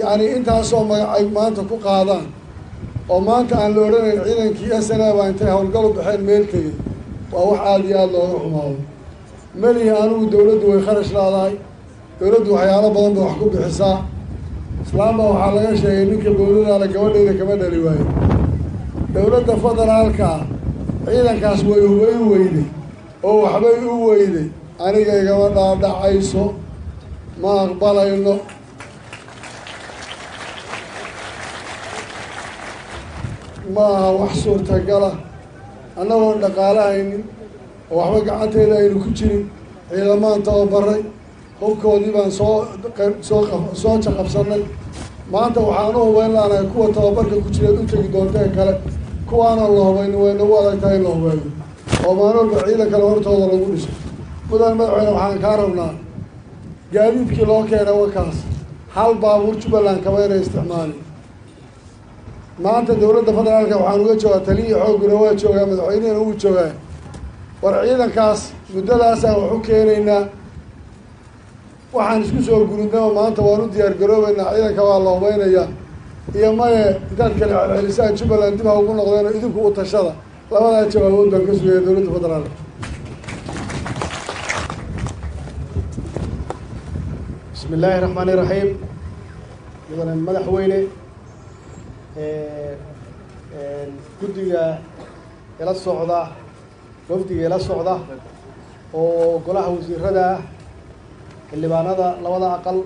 [SPEAKER 1] yacni intaasoo magac ay maanta ku qaadaan, oo maanta aan la odhanayn ciidankii SNA baa intay howlgal u baxeen meel tegey, waa wax aada iyo aada looga xumaado. Melihi anigu dawladdu way kharash laadahay, dawladdu waxyaalo badan bay wax ku bixisaa. Islaam baa waxaa laga sheegay ninka bowladaala gabadhayda kama dhali waayo. Dowladda federaalka ah ciidankaas way hubayn weyday oo waxbay u weyday, aniga igama dhaadhacayso, ma aqbalayno. Ma aha wax suurtagala annagoon dhaqaalahaynin oo waxba gacanteeda aynu ku jirin. Ciidamaan tababaray, hubkoodii baan soo soo jaqabsanay. Maanta waxaan u hubayn laanahay kuwa tababarka ku jireed u tegi doontee kale. Kuwaanaan la hubaynin way nagu adag tahay in la hubeeyo oo maalin walba ciidan kale hortooda lagu dhiso. Mudane madaxweyne, waxaan kaa rabnaa gaadiidkii loo keenay wakaas, hal baabuur Jubbaland kama inay isticmaalin. Maanta dowladda federaalka waxaan uga joogaa, taliyii xoogguna waa joogaa, madaxweynihina wuu joogaa. War ciidankaas muddadaasaan wax u keenaynaa, waxaan isku soo guridnaba maanta waan u diyaar garoobeynaa, ciidanka waa la hubaynayaa iyo maye intaad kala celcelisaan Jubbaland dib ha ugu noqdeen oo idinku u tashada. Labadaa jawaabood baan ka sugaya dowladda federaalka.
[SPEAKER 3] Bismi illaahi raxmaani raxiim. Mudane madaxweyne, guddiga ila socda, wafdiga ila socda oo golaha wasiirada ah, xildhibaanada labada aqal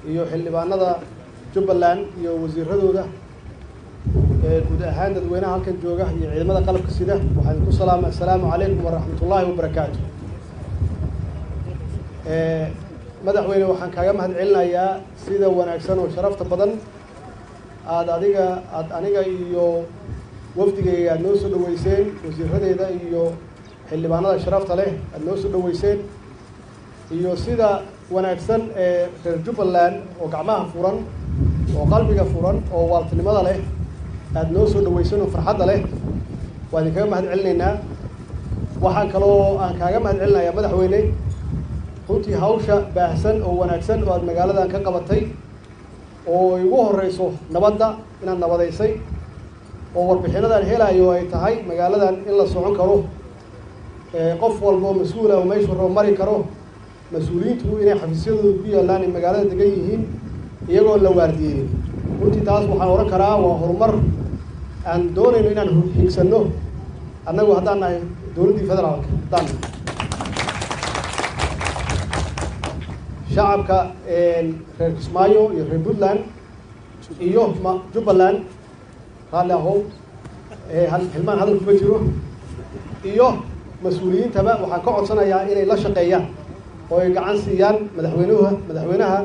[SPEAKER 3] iyo xildhibaanada Jubbaland iyo wasiiradooda, guud ahaan dadweynaha halkan jooga iyo ciidamada qalabka sida, waxaan ku salaama assalaamu calaykum waraxmat ullaahi wabarakaatu. Madaxweyne, waxaan kaaga mahad celinayaa sida wanaagsan oo sharafta badan aada adiga aada aniga iyo wafdigayga aada noo soo dhaweyseen, wasiiradeeda iyo xildhibaanada sharafta leh aada noo soo dhaweyseen, iyo sida wanaagsan ee reer Jubbaland oo gacmaha furan oo qalbiga furan oo waaltinimada leh aada noo soo dhaweyseen oo farxadda leh, waa idinkaga mahad celinaynaa. Waxaan kaloo aan kaaga mahad celinayaa, madaxweyne, runtii hawsha baahsan oo wanaagsan oo aada magaaladan ka qabatay, oo ay ugu horeyso nabadda inaad nabadaysay, oo warbixinadan helayo ay tahay magaaladan in la socon karo, qof walba oo mas-uula oo meeshuu rabo mari karo, mas-uuliyiintu inay xafiisyadooda ku yaallaan ay magaalada degan yihiin iyagoon la waardiyeynin. Runtii taas waxaan odhan karaa waa horumar aan doonayno inaan higsanno annagu haddaan nahay dowladdii federaalka, haddaan nahay shacabka reer Kismaayo iyo reer Puntland iyo Jubbaland, raalli ahow, hilmaan hadal kuma jiro, iyo mas-uuliyiintaba waxaan ka codsanayaa inay la shaqeeyaan oo ay gacan siiyaan madaxweynuha, madaxweynaha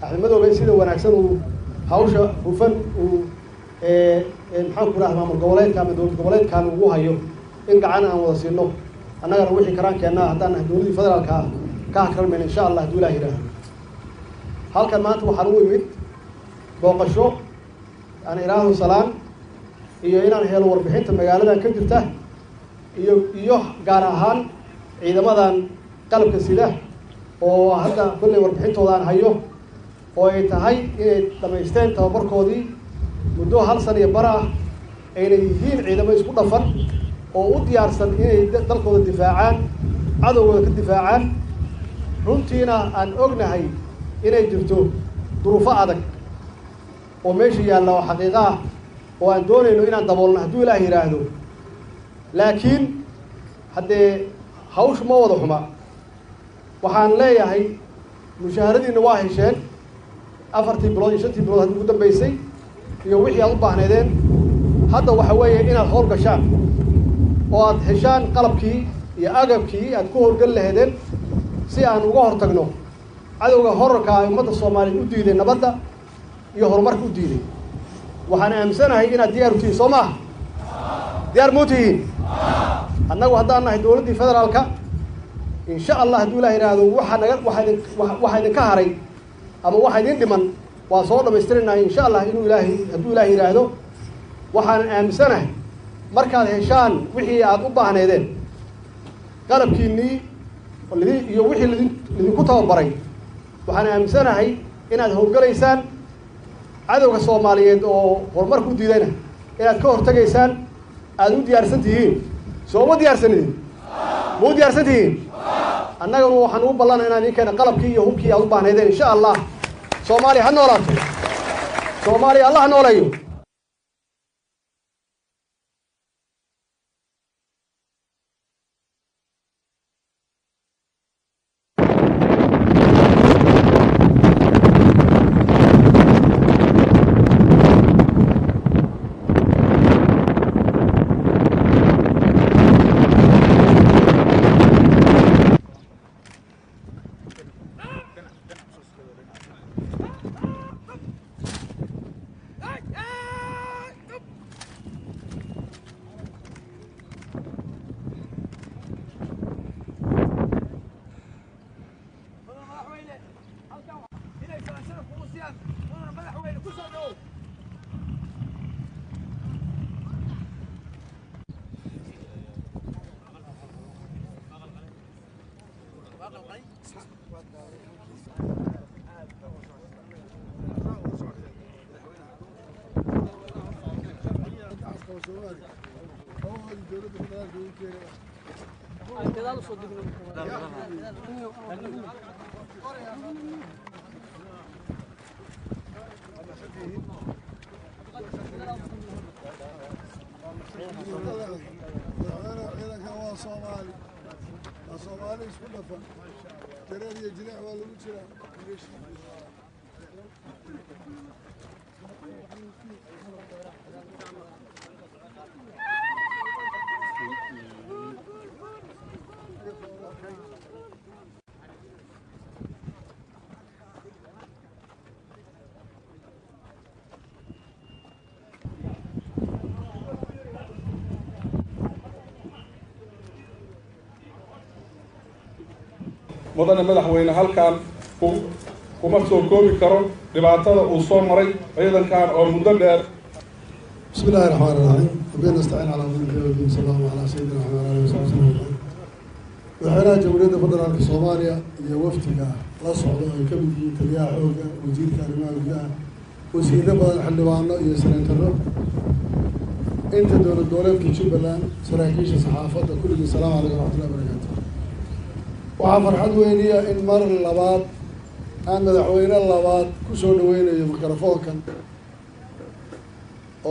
[SPEAKER 3] Axmed Madoobe, sida wanaagsan uu hawsha hufan uu maxaan ku rahda maamul goboleedka ama dowlad goboleedkan ugu hayo, in gacan aan wada siino annagana wixii karaan keennaa haddaan nahay dowladdii federaalka ah ka hakralmayna, insha Allah, hadduu Ilaah yidhaahdo. Halkan maanta waxaan u imid booqasho aan iraahdo salaan iyo inaan helo warbixinta magaaladan ka jirta iyo gaar ahaan ciidamadan qalabka sida oo hadda kolley warbixintooda aan hayo, oo ay tahay inay dhamaysteen tababarkoodii muddo hal sana iyo bar ah, ayna yihiin ciidamo isku dhafan oo u diyaarsan inay dalkooda difaacaan, cadowgooda ka difaacaan. Runtiina aan ognahay inay jirto duruufo adag oo meesha yaalla oo xaqiiqo ah oo aan doonayno inaan daboolno hadduu Ilaah yidhaahdo. Laakiin haddee hawshu ma wada xuma. Waxaan leeyahay mushaharadiinna waa hesheen 4tii bilood iyo 5tii bilood haddii ugu dambeysay iyo wixii aad u baahnaydeen. Hadda waxa weeye inaad howl gashaan oo aad heshaan qalabkii iyo agabkii aad ku howlgeli lahaydeen si aan uga hortagno cadowga horarka ay ummadda Soomaaliyeed u diiday nabadda iyo horumarka u diiday. Waxaan aaminsanahay inaad diyaar u tihiin, soo maaha? Diyaar muu tihiin? Annagu haddaan nahay dowladdii federaalka, insha Allah, hadduu Ilah yidhaahdo, waxa naga waxa idin waxa idinka haray ama waxa idin dhiman waa soo dhamaystirinahay, insha Allah, inuu Ilaahay hadduu Ilaah yidhaahdo. Waxaan aaminsanahay markaad heshaan wixii aad u baahneedeen, qalabkiinnii iyo wixii lidinku tababaray, waxaan aaminsanahay inaad howlgalaysaan, cadowga Soomaaliyeed oo horumarka u diidayna inaad ka hortagaysaan, aada u diyaarsan tihiin. Soo ma diyaarsanidin? Ma u diyaarsan tihiin? Annaguna waxaan ugu ballanay inaan idin keena qalabkii iyo hubkii aad u baahnaydeen, insha Allah. Soomaaliya ha noolaato! Soomaaliya Allah ha nooleeyo!
[SPEAKER 4] Hey!
[SPEAKER 1] Ciidankan waa Soomaali, waa Soomaali isku dhafan, jareer iyo jileec waa lagu jiraa.
[SPEAKER 2] Mudane madaxweyne, halkan kuma soo koobi karo dhibaatada uu soo maray ciidankan oo muddo dheer.
[SPEAKER 1] بسم الله الرحمن الرحيم، وبه نستعين على امور الدين، صلى الله على سيدنا محمد وعلى اله وصحبه وسلم. Madaxweynaha Jamhuuriyadda Federaalka Soomaaliya iyo wafdiga la socda, ay ka mid yihiin taliyaha xoogga, wasiirka arrimaha gudaha, wasiiro badan, xildhibaano iyo senataro, inta dowlad goboleedka Jubbaland, saraakiisha, saxaafadda, kulligii, asalaamu calaykum waraxmatullahi barakaatu. Waxaa farxad weyniya in mar labaad aan madaxweyne labaad kusoo dhaweynayo mikrofoonkan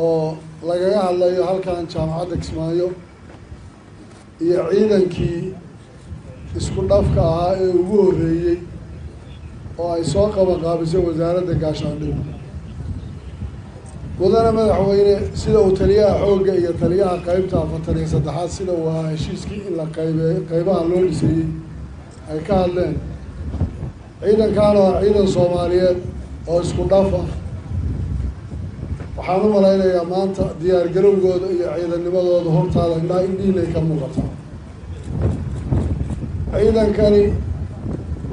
[SPEAKER 1] oo lagaga hadlayo halkan jaamacadda Kismaayo iyo ciidankii isku dhafka ahaa ee ugu horreeyey oo ay soo qaban qaabisay wasaaradda gaashaandhig. Mudane madaxweyne, sida uu taliyaha xoogga iyo taliyaha qeybta 43aad, sida uu ahaa heshiiskii in la qaybeeyo qeybaha loo dhiseeyey, ay ka hadleen, ciidankaan oo ah ciidan Soomaaliyeed oo isku dhaf ah, waxaan u malaynayaa maanta diyaar garowgooda iyo ciidannimadooda hortaada indhaha indhihiinay ka muuqataa. Ciidankani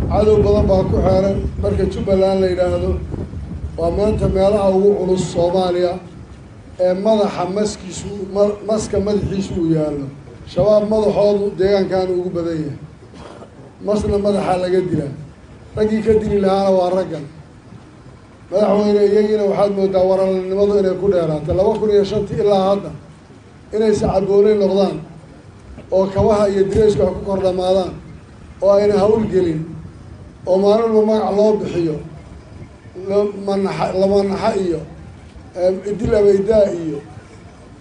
[SPEAKER 1] cadow badan baa ku xeeran. Marka Jubbaland la yidhaahdo, waa maanta meelaha ugu culus Soomaaliya ee madaxa maskiisu maska madaxiisu uu yaallo. Shabaab madaxoodu deegaankan ugu badan yahay, masna madaxaa laga dilaa, raggii ka dili lahaana waa raggan. Madaxweyne, iyagiina waxaad moodaa waralanimadu inay ku dheeraatay 2005-tii ilaa hadda, inay sacabooley noqdaan oo kabaha iyo direysku ay ku kor dhamaadaan oo ayna hawlgelin oo maalinba magac loo bixiyo, manaxa lamanaxa iyo idil abaydaa iyo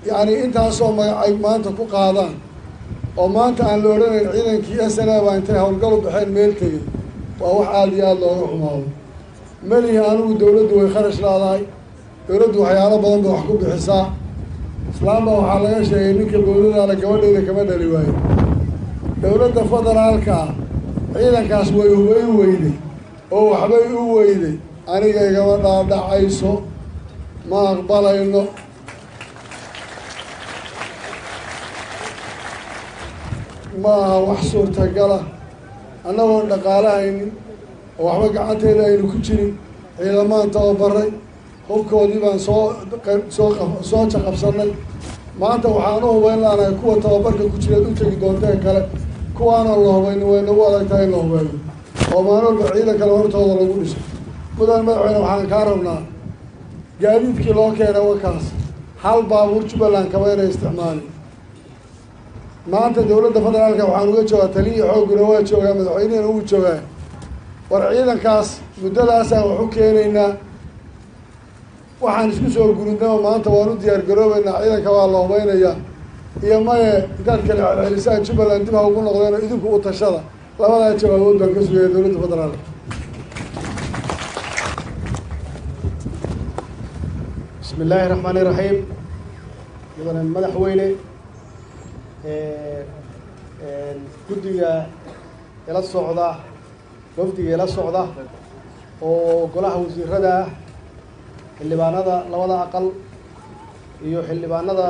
[SPEAKER 1] yacni intaasoo magac ay maanta ku qaadaan, oo maanta aan la odhanayn ciidankii SNA baa intay howlgalu baxeen meel tegey, waa wax aada iyo aada looga xumaado. Melihi anigu dawladdu way kharash laadahay, dawladdu waxyaalo badan bay wax ku bixisaa. Islaam baa waxaa laga sheegay, ninka bowladaala gabadheyda kama dhali waayo. Dowladda federaalka ah ciidankaas way hubayn weyday oo waxbay u weyday, aniga igama dhaadhacayso, ma aqbalayno. Ma aha wax suurtagala annagoon dhaqaalahaynin oo waxba gacanteeda aynu ku jirin. Ciidamaan tababaray, hubkoodii baan soo soo jaqabsanay. Maanta waxaan u hubayn laanahay kuwa tababarka ku jiraad u tegi doonteen kale. Kuwaanaan la hubaynin way nagu adag tahay in la hubeeyo oo maalin walba ciidan kale hortooda lagu dhiso. Mudan madaxweyne, waxaan kaa rabnaa gaadiidkii loo keenay wakaas, hal baabuur Jubbaland kaba inay isticmaalin. Maanta dowladda federaalka waxaan uga joogaa, taliyii xoogguna waa joogaa, madaxweynihina wuu joogaa. War ciidankaas muddadaasaan wax u keenaynaa, waxaan isku soo gurindaba maanta waan u diyaar garoobeynaa, ciidanka waa la hubaynayaa iyo maye, intaad kala celcelisaan Jubbaland dib ha ugu noqdeenoo idinku u tashada. Labadaa jawaabood baan ka sugaya dowladda federaalka.
[SPEAKER 3] Bismi illaahi raxmaani raxiim. Mudane madaxweyne, guddiga ila socda, wafdiga ila socda oo golaha wasiirada ah, xildhibaanada labada aqal iyo xildhibaanada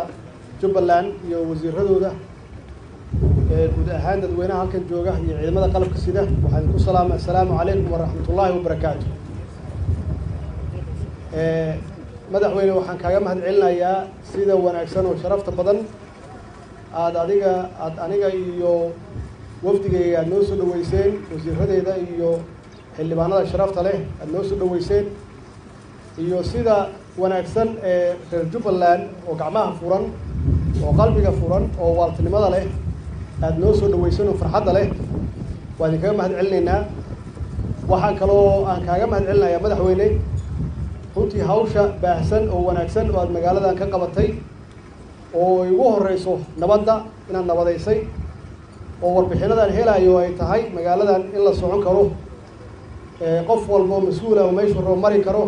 [SPEAKER 3] Jubbaland iyo wasiiradooda, guud ahaan dadweynaha halkan jooga iyo ciidamada qalabka sida, waxaan ku salaamay assalaamu calaykum waraxmat ullaahi wabarakaatu. Madaxweyne, waxaan kaaga mahad celinayaa sida wanaagsan oo sharafta badan aada adiga aada aniga iyo Wafdigayga aad noo soo dhaweyseen, wasiiradeeda iyo xildhibaanada sharafta leh aad noo soo dhaweyseen, iyo sida wanaagsan ee reer Jubbaland oo gacmaha furan oo qalbiga furan oo waaltinimada leh aad noo soo dhaweyseen oo farxadda leh, waa idinkaga mahad celinaynaa. Waxaan kaloo aan kaaga mahad celinayaa, madaxweyne, runtii hawsha baahsan oo wanaagsan oo aad magaaladan ka qabatay, oo ay ugu horeyso nabadda inaad nabadaysay, oo warbixinadan helayo ay tahay magaaladan in la socon karo, qof walba oo mas-uula oo meeshuu rabo mari karo,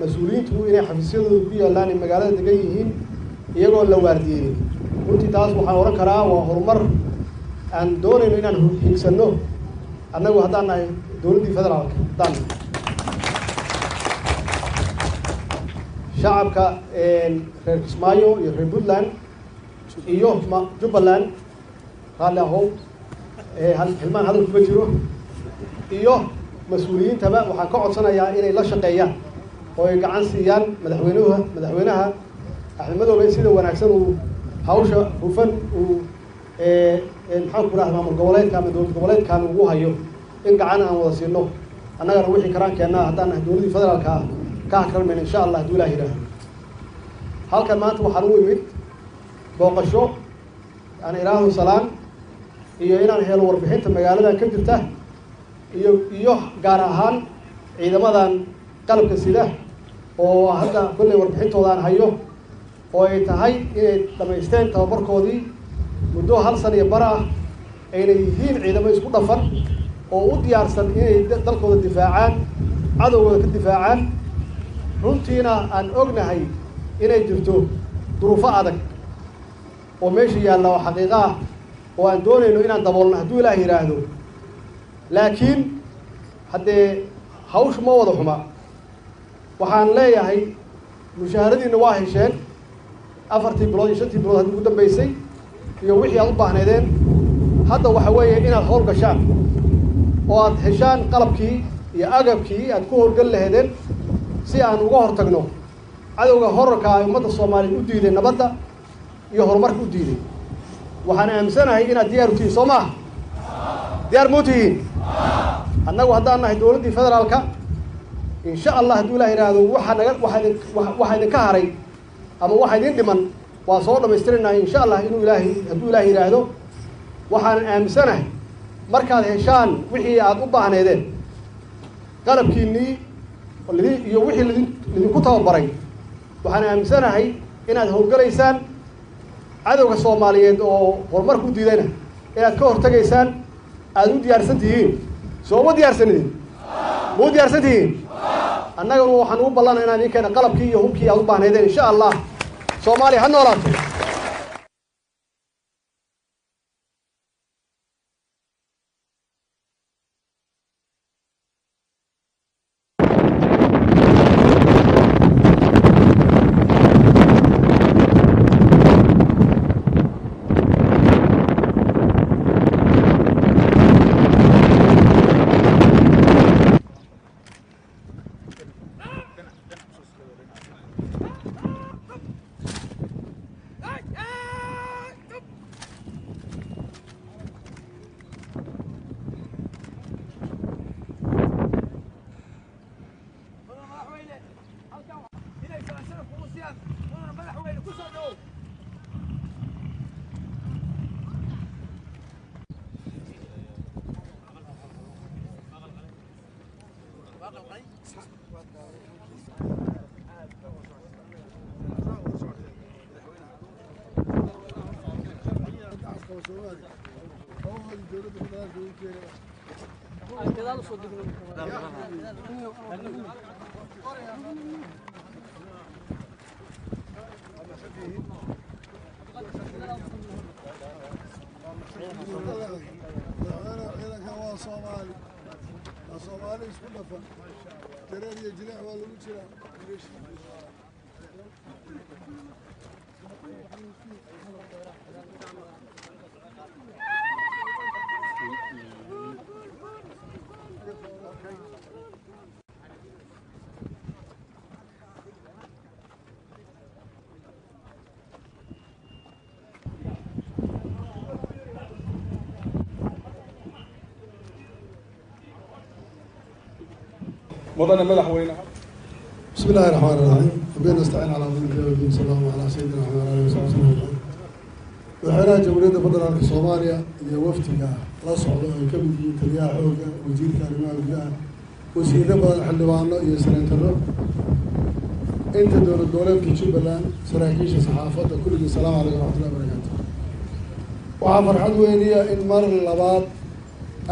[SPEAKER 3] mas-uuliyiintu inay xafiisyadooda ku yaallaan ay magaalada degan yihiin iyagoon la waardiyeynin. Runtii taas waxaan odhan karaa waa horumar aan doonayno inaan higsanno annagu haddaan nahay dowladdii federaalka. Haddaan nahay shacabka reer Kismaayo iyo reer Puntland iyo Jubbaland, raalli ahow, xilmaan hadal kuma jiro, iyo mas-uuliyiintaba waxaan ka codsanayaa inay la shaqeeyaan oo ay gacan siiyaan madaxweynaha Axmed Madoobe sida wanaagsan uu hawsha hufan uu maxaan ku rahda maamul goboleedka ama dowlad goboleedkan ugu hayo, in gacan aan wada siino annagana wixii karaankeenna haddaan nahay dowladdii federaalka ah ka hakarmayna, insha Allah, hadduu Ilaah yidhaahdo. Halkan maanta waxaan u imid booqasho aan iraahdo salaan iyo inaan helo warbixinta magaaladan ka jirta iyo gaar ahaan ciidamadan qalabka sida oo hadda kolley warbixintooda aan hayo, oo ay tahay inay dhamaysteen tababarkoodii muddo 1 sana iyo bar ah, ayna yihiin ciidamo isku dhafan oo u diyaarsan inay dalkooda difaacaan, cadowgooda ka difaacaan. Runtiina aan ognahay inay jirto duruufo adag oo meesha yaalla oo xaqiiqo ah oo aan doonayno inaan daboolno hadduu Ilaah yidhaahdo. Laakiin haddee hawshu ma wada xuma. Waxaan leeyahay mushaharadiinna waa hesheen 4tii bilood iyo 5tii bilood haddii ugu dambeysay iyo wixii aad u baahnaydeen. Hadda waxa weeye inaad hawl gashaan oo aad heshaan qalabkii iyo agabkii aad ku howlgeli lahaydeen si aan uga hortagno cadowga horarka ay ummadda Soomaaliyeed u diiday nabadda iyo horumarka u diiday. Waxaan aaminsanahay inaad diyaar u tihiin, soo maaha? Diyaar muu tihiin? Annagu haddaan nahay dowladdii federaalka, insha Allah, hadduu Ilaah yidhaahdo, waxa naga waxa idin waxa idinka haray ama waxa idin dhiman waa soo dhamaystirinaha, insha Allah, inuu Ilaahay hadduu Ilaah yidhaahdo. Waxaan aaminsanahay markaad heshaan wixii aad u baahneedeen, qalabkiinnii iyo wixii lidinku tababaray, waxaan aaminsanahay inaad howlgalaysaan, cadowga Soomaaliyeed oo horumarka u diidayna inaad ka hortagaysaan, aada u diyaarsan tihiin. Soo ma diyaarsanidin? Ma u diyaarsan tihiin? Annaguna waxaan ugu ballanay inaan idin keena qalabkii iyo hubkii aad u baahnaydeen, insha Allah. Soomaaliya ha noolaato.
[SPEAKER 4] Mudane madaxweyne, halkan inay salaan sharaf kugu siiyaan. Mudane madaxweyne, ku soo dhawow.
[SPEAKER 1] Dowladda federaalka ugu keenay. Madaxweyne, ciidankan waa Soomaali, waa Soomaali isku dhafan, jareer iyo jileec waa lagu jiraa.
[SPEAKER 2] Mudane madaxweyne.
[SPEAKER 1] بسم الله الرحمن الرحيم، وبه نستعين على أمور الدنيا والدين، صلى الله على سيدنا محمد وعلى آله وصحبه وسلم. Madaxweynaha Jamhuuriyadda Federaalka Soomaaliya iyo wafdiga la socda ay ka mid yihiin taliyaha xoogga, wasiirka arrimaha gudaha, wasiiro badan, xildhibaano iyo senataro, inta dowlad goboleedka Jubbaland, saraakiisha, saxaafadda, kulligii, asalaamu calaykum waraxmatullahi wabarakaatu. Waxaa farxad weyniya in mar labaad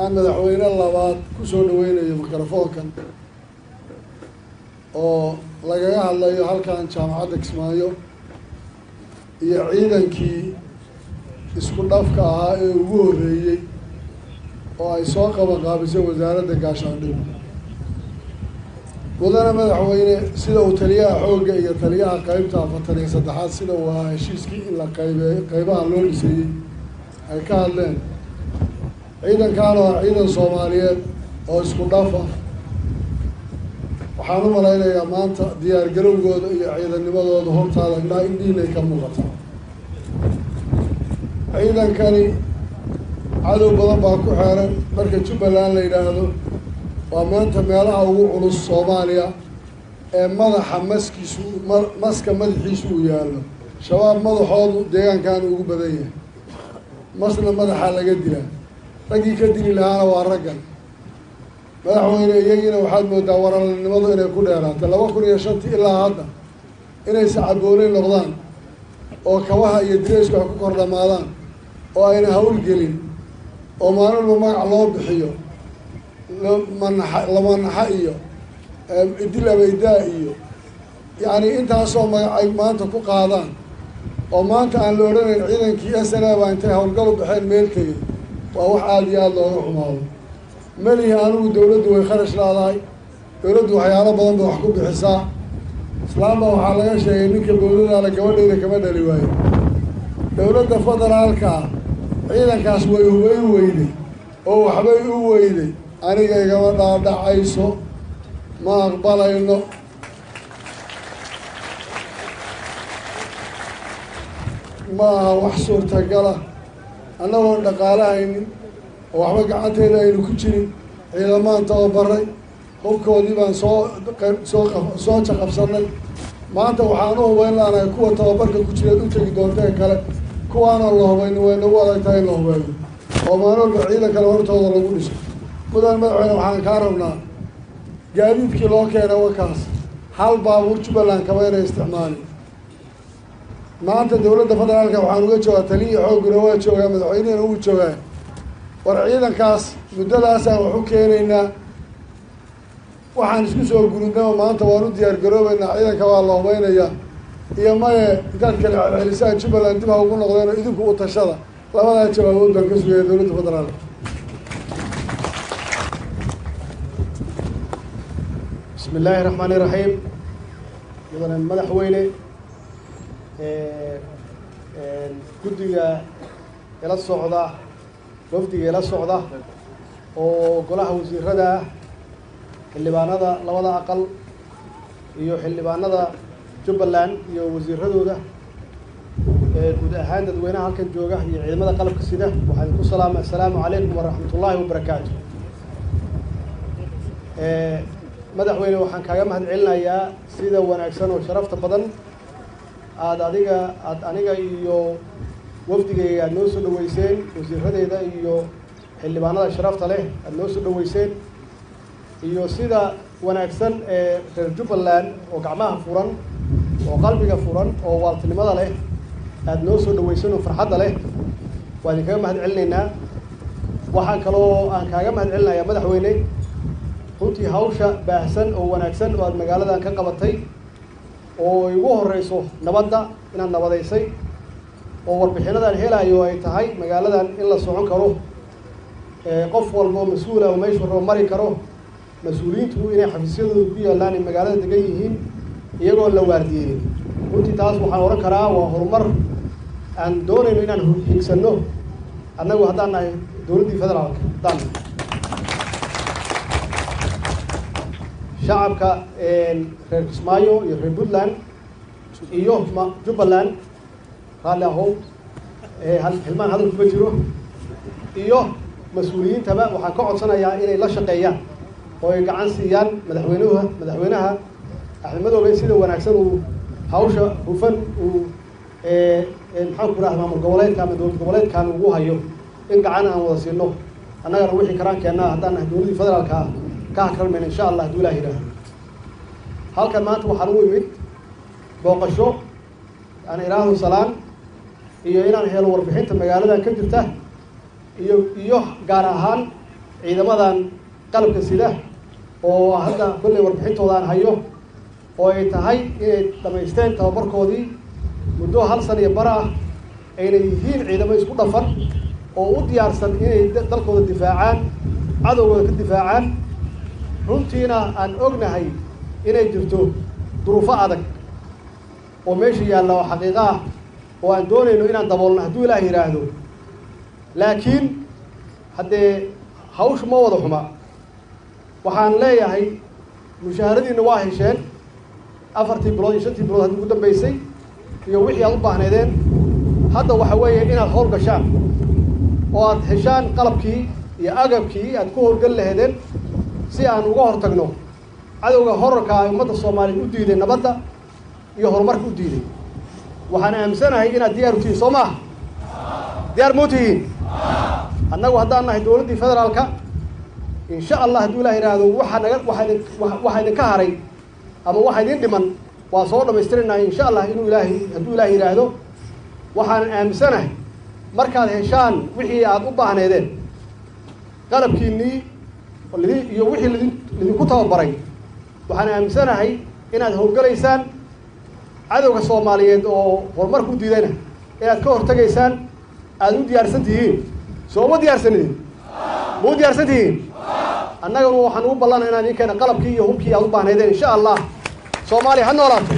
[SPEAKER 1] aan madaxweyne labaad kusoo dhaweynayo mikrofoonkan oo lagaga hadlayo halkan jaamacadda Kismaayo iyo ciidankii isku dhafka ahaa ee ugu horreeyey oo ay soo qabanqaabisay wasaaradda gaashaandhig. Mudane madaxweyne, sida uu taliyaha xoogga iyo taliyaha qeybta 43aad, sida uu ahaa heshiiskii in la qaybeeyo qeybaha loo dhiseeyey ay ka hadleen, ciidankan oo ah ciidan Soomaaliyeed oo isku dhaf ah, waxaan u malaynayaa maanta diyaar garowgooda iyo ciidannimadooda hortaada indhaha indhihiinay ka muuqataa. Ciidankani cadow badan baa ku xeeran. Marka Jubbaland la yidhaahdo, waa maanta meelaha ugu culus Soomaaliya ee madaxa maskiisu maska madaxiisu uu yaallo. Shabaab madaxoodu deegaankan ugu badan yahay, masna madaxa laga dilaa, raggii ka dili lahaana waa raggan. Madaxweyne, iyagiina waxaad moodaa waralnimadu inay ku dheeraatay 2005-tii ilaa hadda inay sacabooley noqdaan oo kabaha iyo direysku ay ku kor dhamaadaan oo ayna hawlgelin oo maalin walba magac loo bixiyo, manaxa lamanaxa iyo idil abaydaa iyo yacni intaasoo magac ay maanta ku qaadaan, oo maanta aan la odhanayn ciidankii SNA baa intay howlgal u baxeen meel tegey. Waa wax aada iyo aada looga xumaado. Melihi anigu dawladdu way kharash laadahay, dawladdu waxyaalo badan bay wax ku bixisaa. Islaam baa waxaa laga sheegay ninka bowladaala gabadhayda kama dhali waayo. Dowladda federaalka ah ciidankaas way hubayn weyday oo waxbay u weyday. Aniga igama dhaadhacayso, ma aqbalayno. Ma aha wax suurtagala annagoon dhaqaalahaynin oo waxba gacanteeda aynu ku jirin. Ciidamaan tababaray, hubkoodii baan soo jaqabsanay. Maanta waxaan u hubayn laanahay kuwa tababarka ku jireed u tegi doontee kale. Kuwaanaan la hubaynin way nagu adag tahay in la hubeeyo oo maalin walba ciidan kale hortooda lagu dhiso. Mudan madaxweyne, waxaan kaa rabnaa gaadiidkii loo keenay wakaas, hal baabuur Jubbaland kama inay isticmaalin. Maanta dowladda federaalka waxaan uga joogaa, taliya xoogguna waa joogaa, madaxweynihina wuu joogaa. War ciidankaas muddadaasaan wax u keenaynaa, waxaan isku soo gurudnaba maanta waan u diyaar garoobeynaa, ciidanka waa la hubaynayaa iyo maye intaad kala celcelisaan Jubbaland dib ha ugu noqdeen oo idinku u tashada. Labadaa jawaabood baan ka sugaya dowladda federaalka.
[SPEAKER 3] Bismi illaahi raxmaani raxiim. Mudane madaxweyne, guddiga ila socda, wafdiga ila socda oo golaha wasiirada ah, xildhibaanada labada aqal iyo xildhibaanada Jubbaland iyo wasiiradooda, guud ahaan dadweynaha halkan jooga iyo ciidamada qalabka sida, waxaan ku salaamay assalaamu calaykum waraxmat ullaahi wabarakaatu. Madaxweyne, waxaan kaaga mahad celinayaa sida wanaagsan oo sharafta badan aada adiga aada aniga iyo wafdigayga aada noo soo dhaweyseen, wasiiradeeda iyo xildhibaanada sharafta leh aada noo soo dhaweyseen, iyo sida wanaagsan ee reer Jubbaland oo gacmaha furan oo qalbiga furan oo waaltinimada leh aada noo soo dhaweyseen oo farxadda leh, waa idinkaga mahad celinaynaa. Waxaan kaloo aan kaaga mahad celinayaa, madaxweyne, runtii hawsha baahsan oo wanaagsan oo aada magaaladan ka qabatay oo ay ugu horeyso nabadda, inaad nabadaysay oo warbixinadan helayo ay tahay magaaladan in la socon karo, qof walba oo mas-uula oo meeshu rabo mari karo, mas-uuliyiintu inay xafiisyadooda ku yaallaan ay magaalada degan yihiin iyagoon la waardiyeynin. Runtii taas waxaan odhan karaa waa horumar aan doonayno inaan higsanno annagu haddaan nahay dowladdii federaalka, haddaan nahay shacabka reer Kismaayo iyo reer Puntland iyo Jubbaland, raalli ahow, hilmaan hadal kuma jiro, iyo mas-uuliyiintaba waxaan ka codsanayaa inay la shaqeeyaan oo ay gacan siiyaan madaxweynaha Axmed Madoobe sida wanaagsan uu hawsha hufan uu maxaan ku rahdaa maamul goboleedka ama dowlad goboleedkan ugu hayo in gacan aan wada siino annagana wixii karaan keennaa haddaan nahay dowladdii federaalka ah ka hakralmayna insha allah hadduu ilaah yidhaahdo. Halkan maanta waxaan u imid booqasho aan iraahdo salaan iyo inaan helo warbixinta magaaladan ka jirta iyo gaar ahaan ciidamadan qalabka sida oo hadda kolley warbixintooda aan hayo oo ay tahay inay dhamaysteen tababarkoodii muddo 1 sano iyo bar ah ayna yihiin ciidamo isku dhafan oo u diyaarsan inay dalkooda difaacaan, cadowgooda ka difaacaan. Runtiina aan ognahay inay jirto duruufo adag oo meesha yaalla oo xaqiiqo ah oo aan doonayno inaan daboolno hadduu ilaah yidhaahdo. Laakiin haddee hawshu ma wada xuma. Waxaan leeyahay mushaharadiinna waa hesheen 4 bilood iyo 5 bilood haddii ugu dambeysay iyo wixii aad u baahnaydeen. Hadda waxa weeye inaad howl gashaan oo aad heshaan qalabkii iyo agabkii aad ku howlgal lahaydeen si aan uga hortagno cadowga horarka ay ummadda Soomaaliyeed u diiday nabadda iyo horumarka u diiday. Waxaan aaminsanahay inaad diyaar u tihiin, soo maaha? Diyaar ma u tihiin? Annagu haddaan nahay dowladdii federaalka insha allah hadduu ilaah yidhaahdo waxa idinka haray ama waxa idin dhiman waa soo dhammaystirinahay insha allah inuu ilaahay hadduu ilaah yidhaahdo. Waxaan aaminsanahay markaad heshaan wixii aad u baahneedeen qalabkiinnii iyo wixii lidinku tababaray, waxaan aaminsanahay inaad howlgalaysaan cadowga Soomaaliyeed oo horumarka u diidayna inaad ka hortagaysaan, aad u diyaarsan tihiin. Soo ma diyaarsanidin? Ma u diyaarsan tihiin? Annaguna waxaan ugu ballanay inaan idin keena qalabkii iyo hubkii aad u baahnaydeen insha allah. Soomaaliya ha noolaato.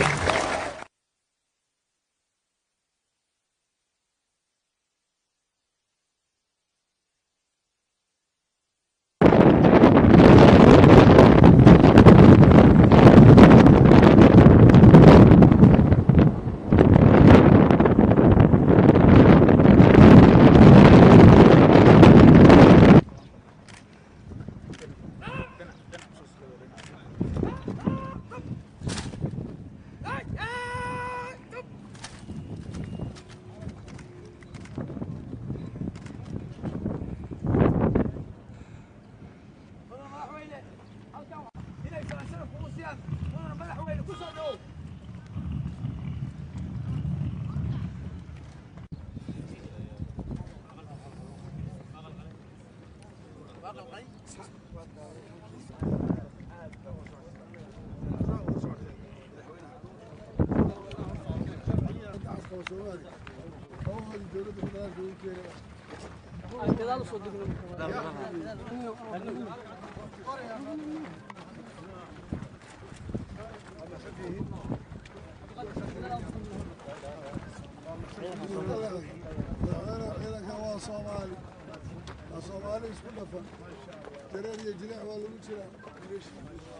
[SPEAKER 4] Inay sharaf kugu siiyaan mudana madaxweyne ku soo dhawow.
[SPEAKER 1] Ciidankan waa Soomaali, waa Soomaali isku dhafan, jareer iyo jileec waa lagu jiraa.